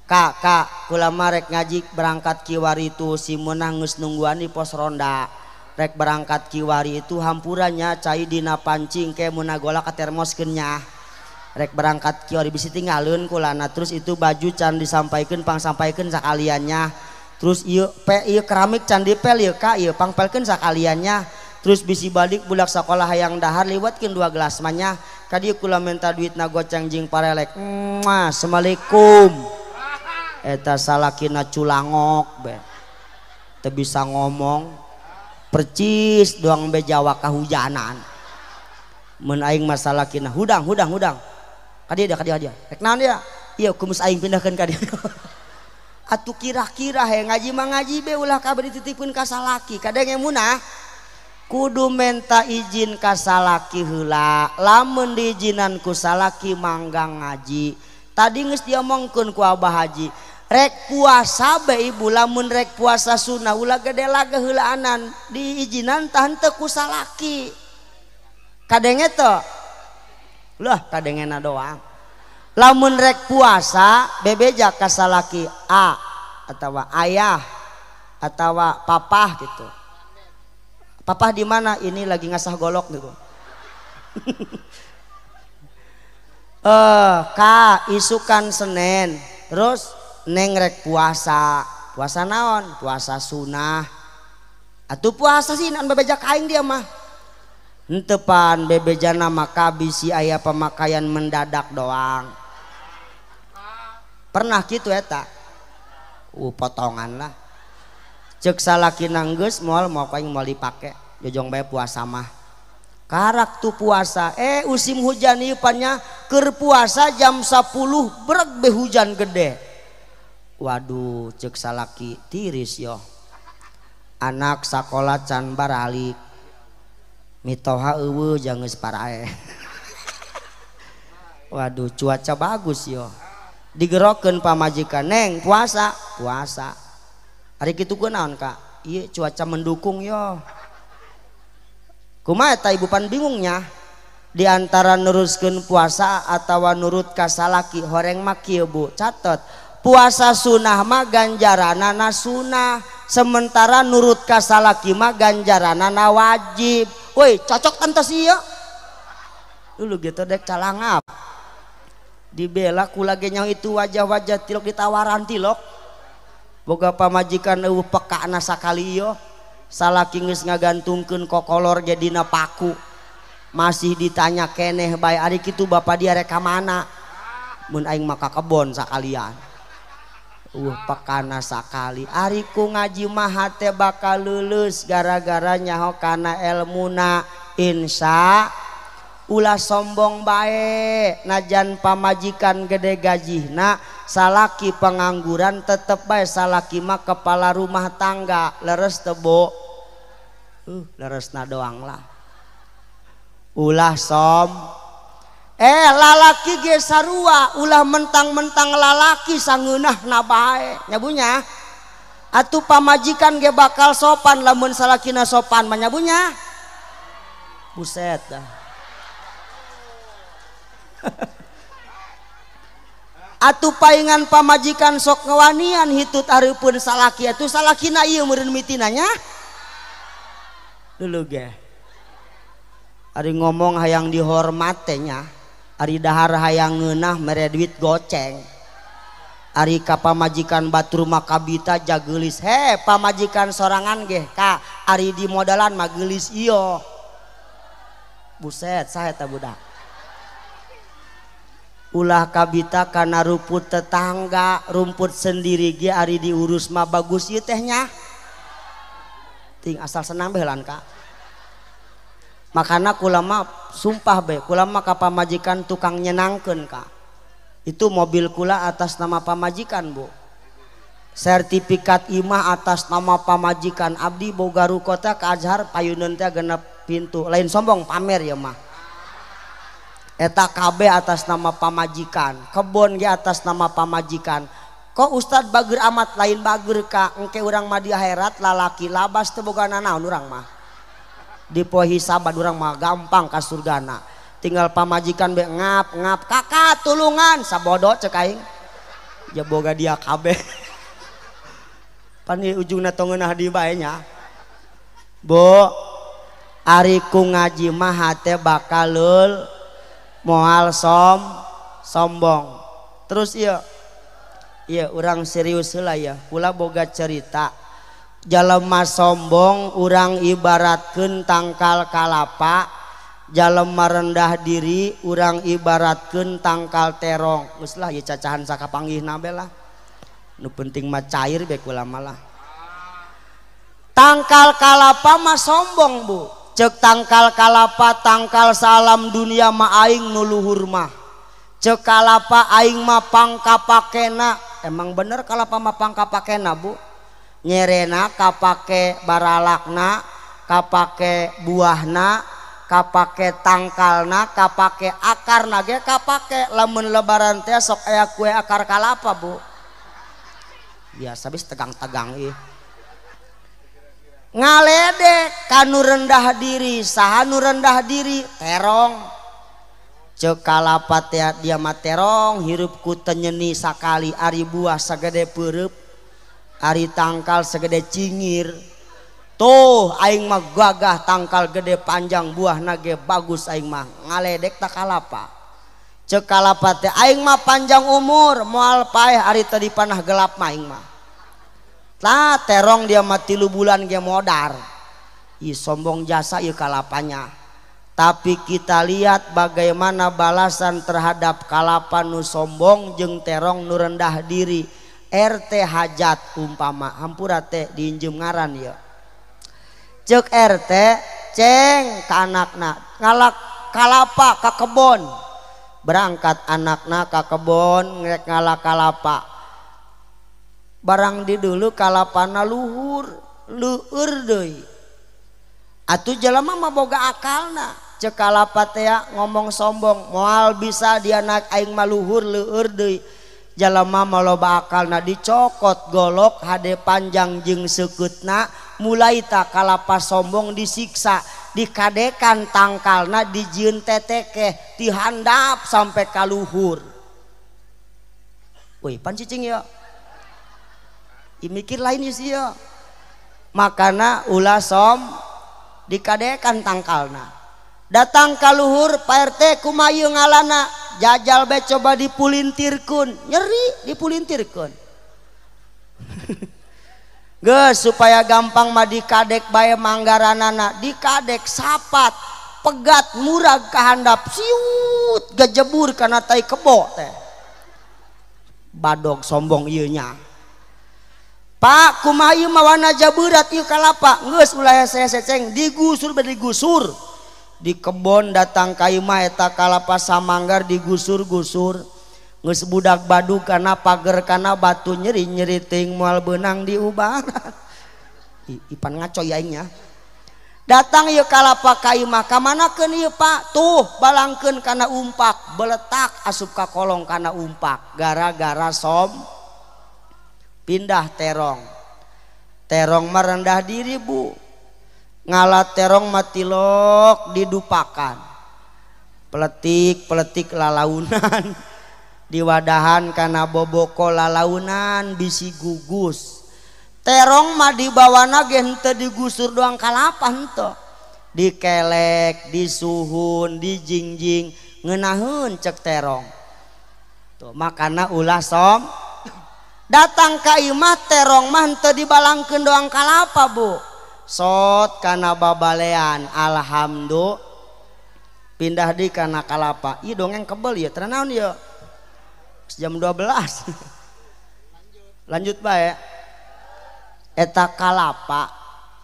Kak, kak, kula mah rek ngaji berangkat kiwari itu si meunang geus nungguan di pos ronda. Rek berangkat kiwari itu hampurannya cai dina pancing ke meunang gola ka termoskeun nya. Rek berangkat kiwari bisi tinggalin kulana terus itu baju can disampaikeun pangsampaikeun sakaliannya. Terus ieu pe ieu keramik can dipel ieu ka ieu pangpelkeun sakaliannya. Terus bisi balik budak sekolah hayang dahar liwatkeun 2 gelas manya. Ka dieu kula minta duitna goceng jeung parelek. Muah, assalamualaikum. Eta salakina culangok be. Teu bisa ngomong. Percis doang be Jawa kahujanan. Mun aing mah salakina hudang hudang hudang. Ka dieu ka dieu. Rek naon dia? Ieu kumus aing pindahkeun ka dieu. Atuh kira-kira he ngaji mah ngaji be ulah kabeh dititipkeun ka salaki. Kadenge munah kudu menta izin ka salaki heula. Lamun diizinan ku salaki mangga ngaji. Tadi geus diomongkeun ku Abah Haji. Rek puasa bae ibu lamun rek puasa sunah ulah gede laga heulaanan diizinan tah henteu ku salaki. Kadenge teu? Lah kadengena doang. Lamun rek puasa bebeja ka salaki a atawa ayah atawa papah gitu. Papah di mana? Ini lagi ngasah golok gitu. Ka isukan Senin terus neng rek puasa. Puasa naon? Puasa sunah. Atuh puasa sih nan bebeja ka aing dia mah. Henteu pan bebejana maka bisi aya pemakaian mendadak doang. Pernah kitu eta. Potongan lah. Ceuk salaki nanggeus moal mau aing moal dipake. Jojong bae puasa mah. Karak tu puasa, musim hujan ieu pannya keur puasa jam 10 breg be hujan gede. Waduh ceuk salaki tiris yo. Anak sakola can baralik. Mitoha eueuh jang geus parae. Waduh cuaca bagus yo. Digerokeun pamajikan neng puasa, puasa. Ari kitu kunaon Kak? Ieu cuaca mendukung yo. Kumaha eta ibu pan bingungnya di antara neruskeun puasa atawa nurut ka salaki horeng mah kieu Bu catet puasa sunah mah ganjaranana sunah sementara nurut ka salaki mah ganjaranana wajib. Woi cocok tante sih ya dulu gitu dek calangap dibela kula ge nyaho itu wajah-wajah tilok ditawaran tilok boga pamajikan eueuh pekana sakali ieu salaki geus ngagantungkeun kokolor ge dina paku masih ditanya keneh bae ari kitu bapa dia rek ka mana mun aing mah ka kebon sakalian pekana sakali ari ku ngaji mah hate bakal lulus gara-gara nyaho kana elmuna insya ulah sombong bae najan pamajikan gede gajihna salaki pengangguran tetep bae salaki mah kepala rumah tangga leres teu Bu leresna doang lah ulah som lalaki ge sarua ulah mentang-mentang lalaki sangeunahna bae nyabunya atuh pamajikan ge bakal sopan lamun salakina sopan mah nyabunya buset dah. Atuh paingan pamajikan sok ngewanian hitut hareupeun salaki atuh salakina ieu meureun mitinanya dulu ge ari ngomong hayang dihormat teh nya ari dahar hayang ngeunah mere duit goceng ari ka pamajikan batur mah kabita jageulis he pamajikan sorangan ge ka ari di modalan mah geulis ieu buset saha eta budak ulah kabita kana rumput tetangga rumput sendiri ge ari diurus mah bagus ieu teh nya ting asal senang bae lan ka makana kula mah sumpah bae kula mah ka pamajikan tukang nyenangkeun ka itu mobil kula atas nama pamajikan Bu sertifikat imah atas nama pamajikan abdi boga ruko teh ka Azhar payuneun teh genep pintu lain sombong pamer ya mah eta KB atas nama pamajikan kebon ge atas nama pamajikan kok ustad bager amat lain bager ka engke urang mah di akhirat lalaki labas teu boga nanaon urang mah di poe hisaban urang mah gampang ka surgana tinggal pamajikan be ngap ngap kakak tulungan sabodo cek aing ya boga dia kabeh pan ieu ujungna tong ngeunah di bae nya Bu ari ku ngaji mah hate bakal moal sombong terus iya iya urang serius heula ya kula boga cerita jalema sombong urang ibaratkeun tangkal kalapa jalema rendah diri urang ibaratkeun tangkal terong geus lah ieu cacahan sakapanggihna bae lah nu penting mah cair bae kula mah lah tangkal kalapa mah sombong Bu cek tangkal kalapa tangkal salam dunia mah aing nu luhur mah cek kalapa aing mah pangkapakena emang bener kalapa mah pangkapakena Bu nyerena kapake baralakna kapake buahna kapake tangkalna kapake akarna ge kapake lamun lebaran teh sok aya kue akar kalapa Bu. Biasa bis tegang-tegang ih. Ngaledek kanu rendah diri, saha nu rendah diri? Terong. Ceuk kalapa teh dia mah terong hirup ku teu nyeni sakali, ari buah sagede peureub, ari tangkal segede cingir. Tuh aing mah gagah tangkal gede panjang buahna ge bagus aing mah. Ngaledek ta kalapa. Ceuk kalapa teh aing mah panjang umur moal paeh ari teu dipanah gelap mah aing mah. Tah terong dia mah 3 bulan ge modar. Ih sombong jasa ieu kalapanya. Tapi kita lihat bagaimana balasan terhadap kalapa nu sombong jeung terong nu rendah diri. RT hajat umpama hampura teh diinjem ngaran ya. Ceuk RT ceng ka anakna ngalak kalapa ka kebon. Berangkat anakna ka kebon ngrek ngalak kalapa. Barang di dulu kalapana luhur leueur deui. Atuh jelema mah boga akalna. Ceuk kalapa teh ngomong sombong moal bisa dia anak aing mah luhur leueur deui. Jelema mah loba akalna dicokot golok hade panjang jeung seukeutna mulai ta kalapa sombong disiksa dikadekan tangkalna dijieun tetekeh dihandap sampai ka luhur. Woi pan cicing ya. Mikir lain sih ya. Makana ulah som dikadekan tangkalna. Datang ka luhur Pak RT kumaha ieu ngalana jajal bae coba dipulintirkeun nyeri dipulintirkeun. Geus supaya gampang mah dikadek bae manggaranana dikadek sapat pegat murag ka handap siut gejebur kana tai kebo teh. Badog sombong ieu nya. Pak kumaha ieu mah wana jabeurat ieu kalapa geus ulah hese-hese ceng digusur bae digusur. Di kebon datang ka imah eta kalapa samanggar digusur-gusur geus budak badug kana pager kana batu nyeri-nyeri teuing moal beunang diubaran. Ipan ngaco aing nya. Datang ieu kalapa ka imah ka manakeun ieu Pak? Tuh balangkeun kana umpak beletak asup ka kolong kana umpak gara-gara som pindah terong. Terong mah rendah diri bu. Ngala terong matilok didupakan peletik-peletik lalaunan diwadahan kana boboko lalaunan bisi gugus. Terong mah dibawana ge henteu digusur doang kalapa henteu dikelek disuhun dijingjing ngeunaheun cek terong. Tuh makana ulah som datang ka imah terong mah henteu dibalangkeun doang kalapa bu. Sot kana babalean alhamdulillah pindah di kana kalapa. Ih dongeng kebel ya tenaun ya jam 12. Lanjut bae. Eta kalapa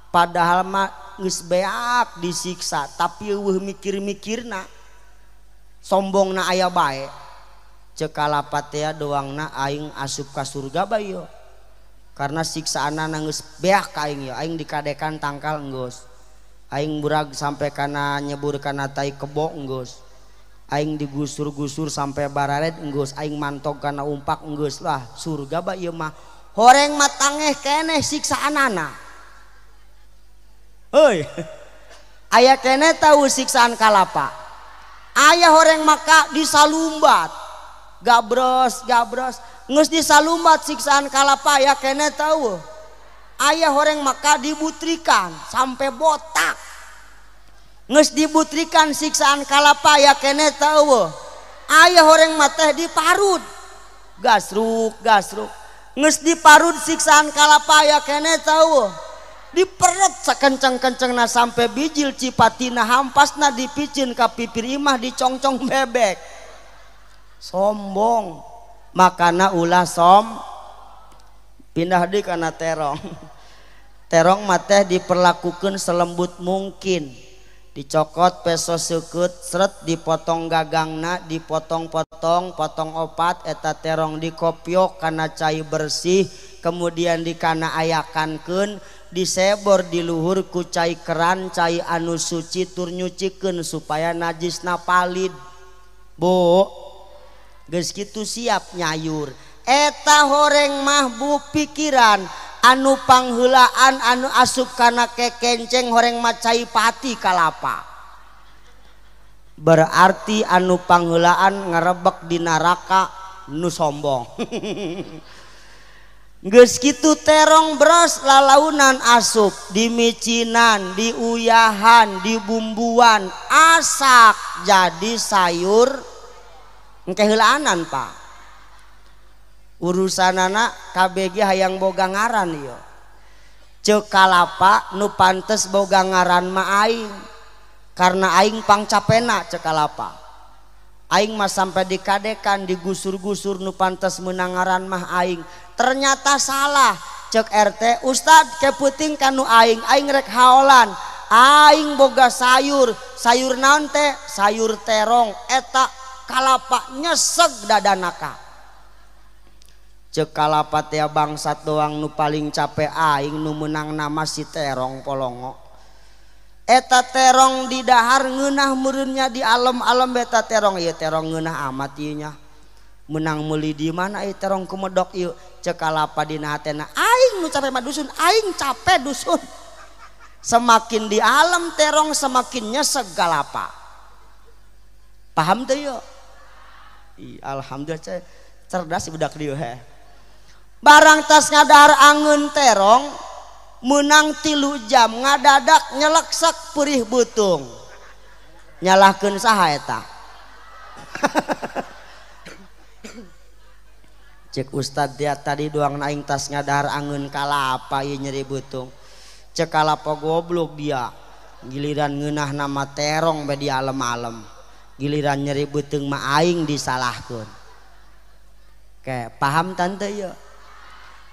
padahal mah geus beak disiksa tapi eueuh mikir-mikirna sombongna aya bae. Ceuk kalapa teh doangna aing asup ka surga bae yo. Karena siksaanna geus beak ka aing ya, aing dikadekan tangkal enggeus. Aing burag sampai kana nyebur kana tai kebo enggeus. Aing digusur-gusur sampai barared enggeus, aing mantog kana umpak enggeus lah, surga bae ieu mah. Horeng mah tangeh keneh siksaanana. Heuy. Aya keneh tahu siksaan kalapa. Aya horeng maka disalumbat. Gabros, gabros. Geus disalumbat siksaan kalapa aya keneh tahu. Aya horeng maka dibutrikan sampai botak. Geus dibutrikan siksaan kalapa aya keneh tahu. Aya horeng mah teh diparut. Gasruk, gasruk. Geus diparut siksaan kalapa aya keneh tahu. Diperet sakenceng-kencengna sampai bijil cipatina hampasna dipicin ka pipir imah dicongcong bebek. Sombong. Makana ulah som pindah deui kana terong. Terong mah teh diperlakukeun selembut mungkin. Dicokot peso seukeut sret dipotong gagangna dipotong-potong potong opat eta terong dikopiok kana cai bersih kemudian dikana ayakankeun disebor di luhur ku cai keran cai anu suci tur nyucikeun supaya najisna palid. Bu geus kitu siap nyayur. Eta horeng mah bu pikiran anu pangheulaan anu asup kana kekenceng horeng macai pati kalapa. Berarti anu pangheulaan ngarebek di neraka nu sombong. Geus kitu terong bros lalaunan asup dimicinan, diuyahan, dibumbuan, asak jadi sayur engke heulaanan Pak. Urusanana KBG hayang boga ngaran ieu. Ceuk kalapa nu pantes boga ngaran mah aing. Karena aing pangcapena ceuk kalapa. Aing mah sampai dikadekan, digusur-gusur nu pantes meunang ngaran mah aing. Ternyata salah cek RT, Ustad keputing kanu aing, aing rek haolan, aing boga sayur, sayur naon teh, sayur terong, eta kalapa nyeseg dadanaka. Cek kalapa teh bangsat doang nu paling capek aing nu meunang nama si terong polongo. Eta terong di dahar ngeunah meureunnya di alem-alem beta terong, ieu terong ngeunah amat ieu nya. Menang meuli di mana ieu terong kumedok ieu. Cek kalapa dina hatena aing nu capek mah dusun, aing capek dusun. Semakin di alam terong semakin nyeseg kalapa. Paham teu ieu? Alhamdulillah cerdas budak dieu heh. Barang tas ngadahar angeun terong menang 3 jam ngadadak nyeleksak perih beutung. Nyalahkeun saha eta? Cek ustad dia tadi doang aing tas ngadahar angeun kalapa ieu nyeri beutung. Cek kalapa goblok dia. Giliran ngeunah nama terong bae di alem-alem. Giliran nyeri beuteung mah aing disalahkeun. Oke, paham tante ieu?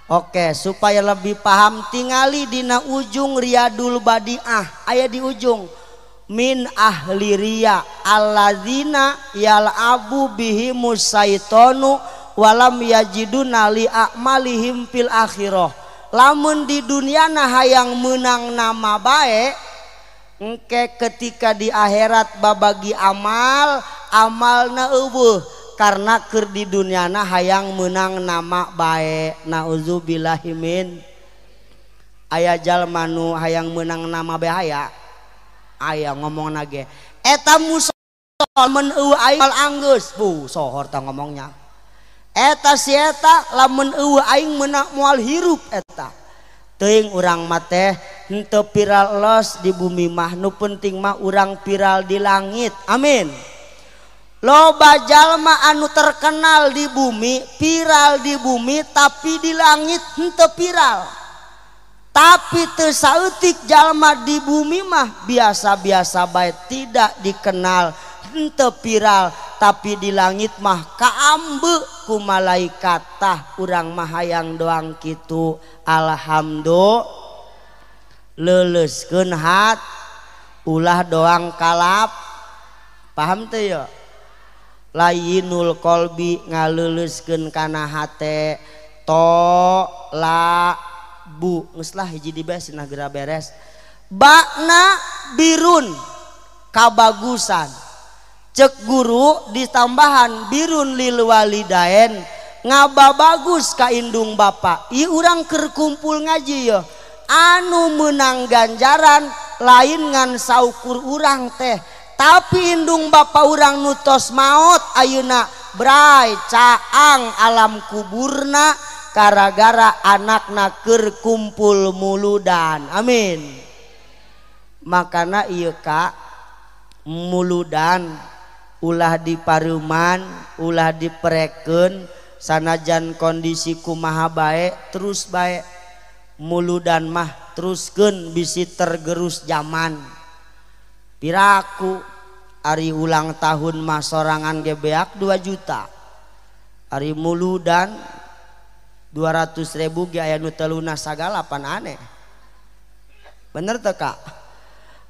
Oke, supaya lebih paham tingali dina ujung Riyadul Badiah, aya di ujung min ahli riya alladzina yal'abu bihimus saitonu walam yajiduna li a'malihim fil akhirah. Lamun di dunia na hayang menang nama bae, engke ketika di akhirat babagi amal, amalna eueuh karena keur di dunia na hayang menang nama bae. Nauzubillahi min. Aya jalma nu hayang menang nama bae aya. Aya ngomongna ge eta musola mun eueuh aing anggeus. Bu sohor tah ngomongnya. Eta si eta lamun eueuh aing meunang moal hirup eta. Teuing urang mah teh henteu viral los di bumi mah, nu penting mah urang viral di langit. Amin. Loba jalma anu terkenal di bumi, viral di bumi tapi di langit henteu viral. Tapi teu saeutik jalma di bumi mah biasa-biasa bae, tidak dikenal, henteu viral, tapi di langit mah kaambe ku malaikat. Tah urang mah hayang doang kitu. Alhamdulillah leuleuskeun hat ulah doang kalap. Paham teu ya? Layinul kolbi ngaleuleuskeun kana hate. To la bu geus lah hiji di bae cenah geura beres. Bakna birun kabagusan. Cek guru ditambahan birun lil walidain ngababagus ka indung bapa. Ieu urang keur kumpul ngaji yeuh anu meunang ganjaran lain ngan saukur urang teh, tapi indung bapa urang nu tos maot ayeuna bray caang alam kuburna gara-gara anakna keur kumpul muludan. Amin. Makana ieu ka muludan ulah diparuman, ulah diperekeun, sanajan kondisi kumaha bae terus bae muludan mah teruskeun bisi tergerus zaman. Piraku ari ulang tahun mah sorangan ge beak 2 juta, ari muludan 200.000 ge aya nu teluna sagala pan aneh. Bener teu Kak?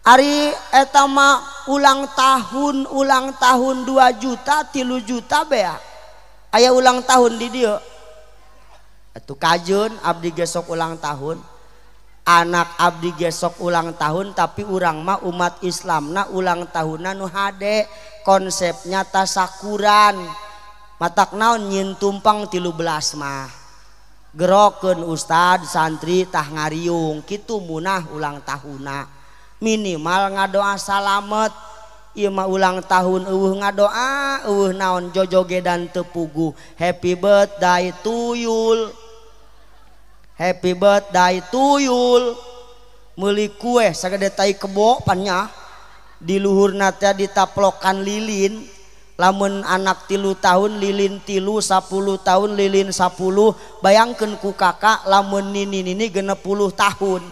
Ari eta mah ulang tahun 2 juta 3 juta beak. Aya ulang tahun di dieu. Atuh kajeun abdi gesok ulang tahun. Anak abdi gesok ulang tahun, tapi urang mah umat Islamna ulang tahunna nu hade, konsepnya tasakuran. Matak naon nyieun tumpeng 13 mah. Gerokeun ustad santri tah ngariung kitu munah ulang tahuna. Minimal ngadoa salamet. Ieu mah ulang tahun eueuh ngadoa eueuh naon jojogedan teu puguh. Happy birthday tuyul. Happy birthday tuyul. Meuli kue sagede tai kebo pannya. Di luhurna teh ditaplokan lilin. Lamun anak 3 tahun lilin 3, 10 tahun lilin 10, bayangkeun ku kakak lamun nini-nini 60 tahun.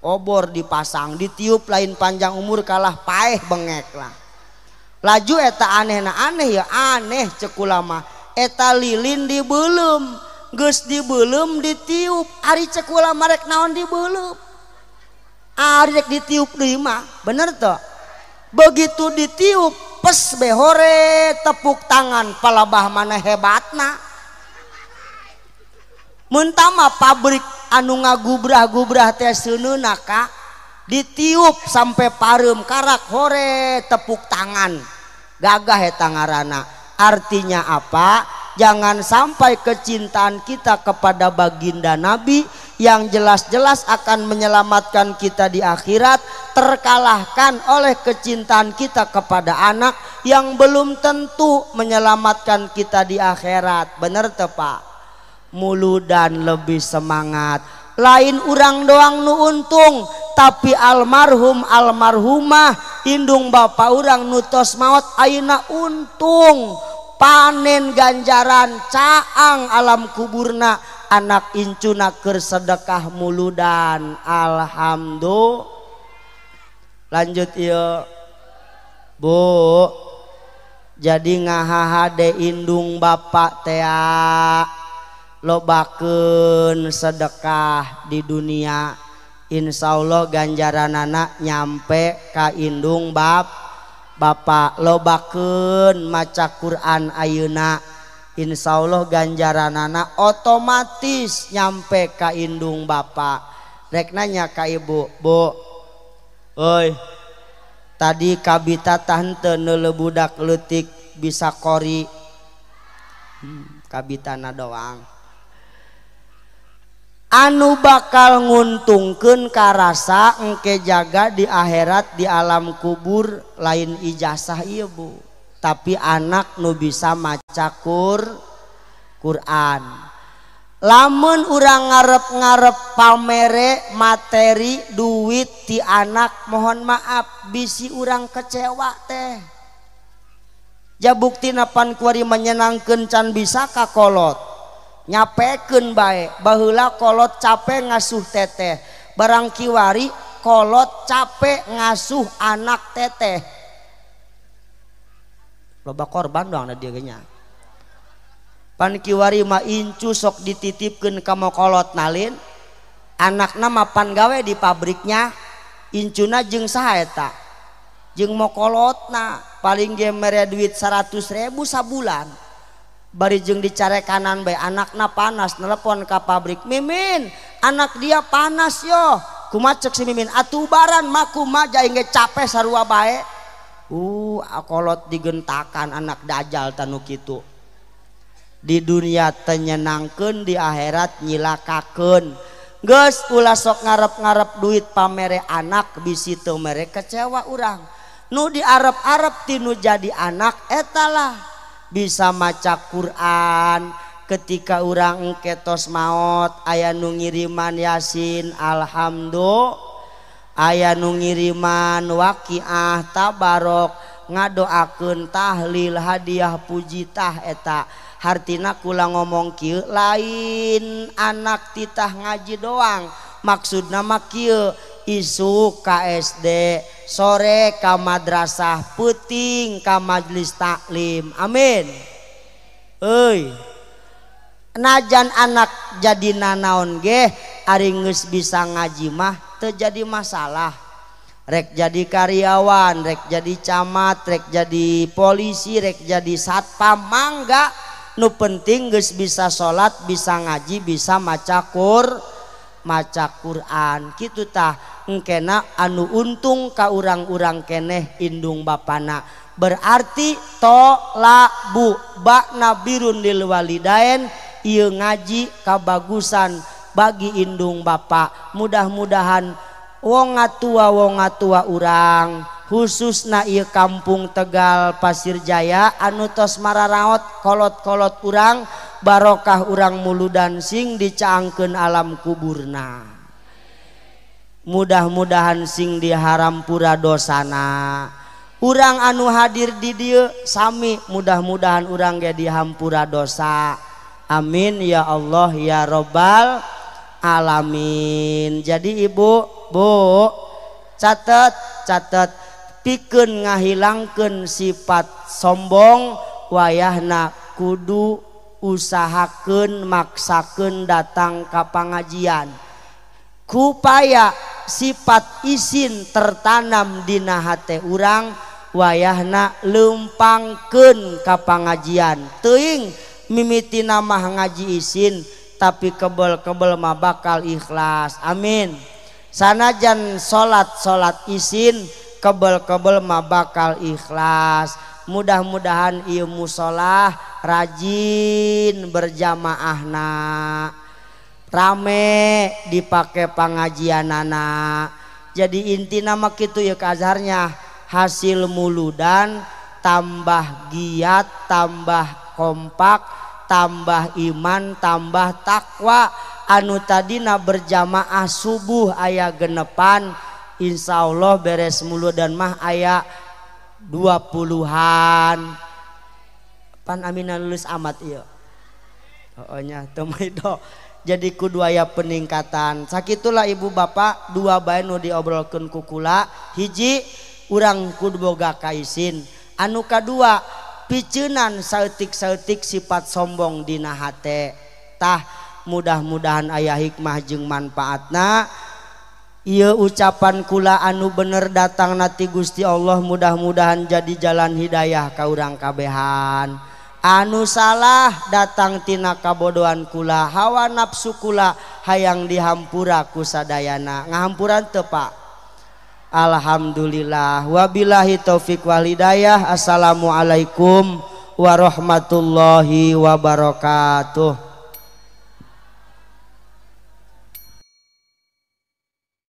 Obor dipasang, ditiup lain panjang umur kalah paeh bengek lah. Laju eta anehna aneh ya aneh cek ulama. Eta lilin dibeuleum, geus dibeuleum ditiup, ari cek ulama rek naon dibeuleum? Ari rek ditiup deui mah, bener teu? Begitu ditiup pes behore tepuk tangan palabah mana hebatna. Mun tama pabrik anu ngagubrah-gubrah teh seuneuna ka ditiup sampai pareum karak hore tepuk tangan. Gagah eta ngaranna. Artinya apa? Jangan sampai kecintaan kita kepada baginda Nabi yang jelas-jelas akan menyelamatkan kita di akhirat terkalahkan oleh kecintaan kita kepada anak yang belum tentu menyelamatkan kita di akhirat. Bener teu Pak? Muludan lebih semangat. Lain urang doang nu untung, tapi almarhum almarhumah indung bapak urang nu tos maot ayeuna untung. Panen ganjaran caang alam kuburna anak incuna keur sedekah muludan. Alhamdulillah. Lanjut ieu Bu. Jadi ngahahade indung bapak tea lobakeun sedekah di dunia, insyaallah ganjaranana nyampe ka indung bapak. Lobakeun maca Quran ayeuna, insyaallah ganjaranana otomatis nyampe ka indung bapak. Rek nanya ka ibu, Bu, oi, tadi kabita tah henteu neuleuh budak leutik bisa kori. Kabitana doang. Anu bakal nguntungkeun karasa engke jaga di akhirat di alam kubur lain ijazah ieu Bu, tapi anak nu bisa maca Quran. Lamun urang ngarep-ngarep pamere materi duit ti anak, mohon maaf bisi urang kecewa teh. Ja buktina pan kuari menyenangkeun can bisa ka kolot. Nyapekeun bae, baheula kolot capek ngasuh teteh, barang kiwari kolot capek ngasuh anak teteh. Loba korban doang dia ge nya. Pan kiwari mah incu sok dititipkeun ka kolot nalin, anakna mapan gawe di pabriknya, incuna jeung saha eta? Jeung mokolotna, paling ge mere duit 100.000 sabulan. Bari jeung dicarekanan bae anakna panas telepon ka pabrik, Mimin anak dia panas yo, kumaha cek si Mimin, atuh baran mah kumaha jaing ge capek sarua bae. Kolot digentakan anak dajal tanu kitu. Di dunia tenyenangkeun, di akhirat nyilakakeun. Geus ulah sok ngarep-ngarep duit pamere anak bisi teu mere kecewa urang. Nu diarep-arep tinu jadi anak etalah bisa maca Quran. Ketika urang engke tos maot aya nu ngiriman Yasin alhamdulillah, aya nu ngiriman Waqiah tabarok, ngadoakeun tahlil hadiah puji tah eta. Hartina kula ngomong kieu lain anak titah ngaji doang, maksudna mah kieu, isuk ka SD, sore ka madrasah, peuting ka majelis taklim. Amin. Euy, najan anak jadi nanaon ge ari geus bisa ngaji mah teu jadi masalah. Rek jadi karyawan, rek jadi camat, rek jadi polisi, rek jadi satpam mangga, nu penting geus bisa salat, bisa ngaji, bisa maca Quran kitu tah. Engkena anu untung ka urang-urang keneh indung bapana. Berarti tolabu bakna birun lil walidain ieu ngaji kabagusan bagi indung bapak. Mudah-mudahan wong ngatua urang khususna ieu kampung Tegal Pasir Jaya anu tos mararaot kolot-kolot urang barokah urang muludan sing dicaangkeun alam kuburna. Mudah-mudahan sing diharampura dosana. Urang anu hadir di dieu sami mudah-mudahan urang ge dihampura dosa. Amin ya Allah ya robbal alamin. Jadi ibu, bu, catet pikeun ngahilangkeun sifat sombong wayahna kudu usahakeun maksakeun datang ka pangajian. Kupaya sifat isin tertanam dina hate urang wayahna leumpangkeun ka pangajian. Teuing mimitina mah ngaji isin tapi kebel-kebel mah bakal ikhlas. Amin. Sanajan salat-salat isin kebel-kebel mah bakal ikhlas. Mudah-mudahan ieu musolah rajin berjamaahna, rame dipake pangajianana. Jadi intina mah kitu ya kasarnya, hasil muludan tambah giat, tambah kompak, tambah iman, tambah takwa. Anu tadina berjamaah subuh aya genepan, insya Allah beres muludan mah aya 20-an. Pan amina lulus amat ieu. Oh nya teu maido. Jadi kudu aya peningkatan. Sakitulah ibu bapak dua bae nu diobrolkeun ku kula. Hiji urang kudu boga kaisin. Anu kadua piceunan saeutik-saeutik sifat sombong dina hate. Tah mudah-mudahan aya hikmah jeung manfaatna. Ieu ucapan kula anu bener datang nati Gusti Allah, mudah-mudahan jadi jalan hidayah ka urang kabehan. Anu salah datang tina kabodohan kula, hawa nafsu kula hayang dihampura ku sadayana. Ngahampuran teu Pak? Alhamdulillah. Wabillahi taufik wal hidayah. Assalamualaikum warahmatullahi wabarakatuh.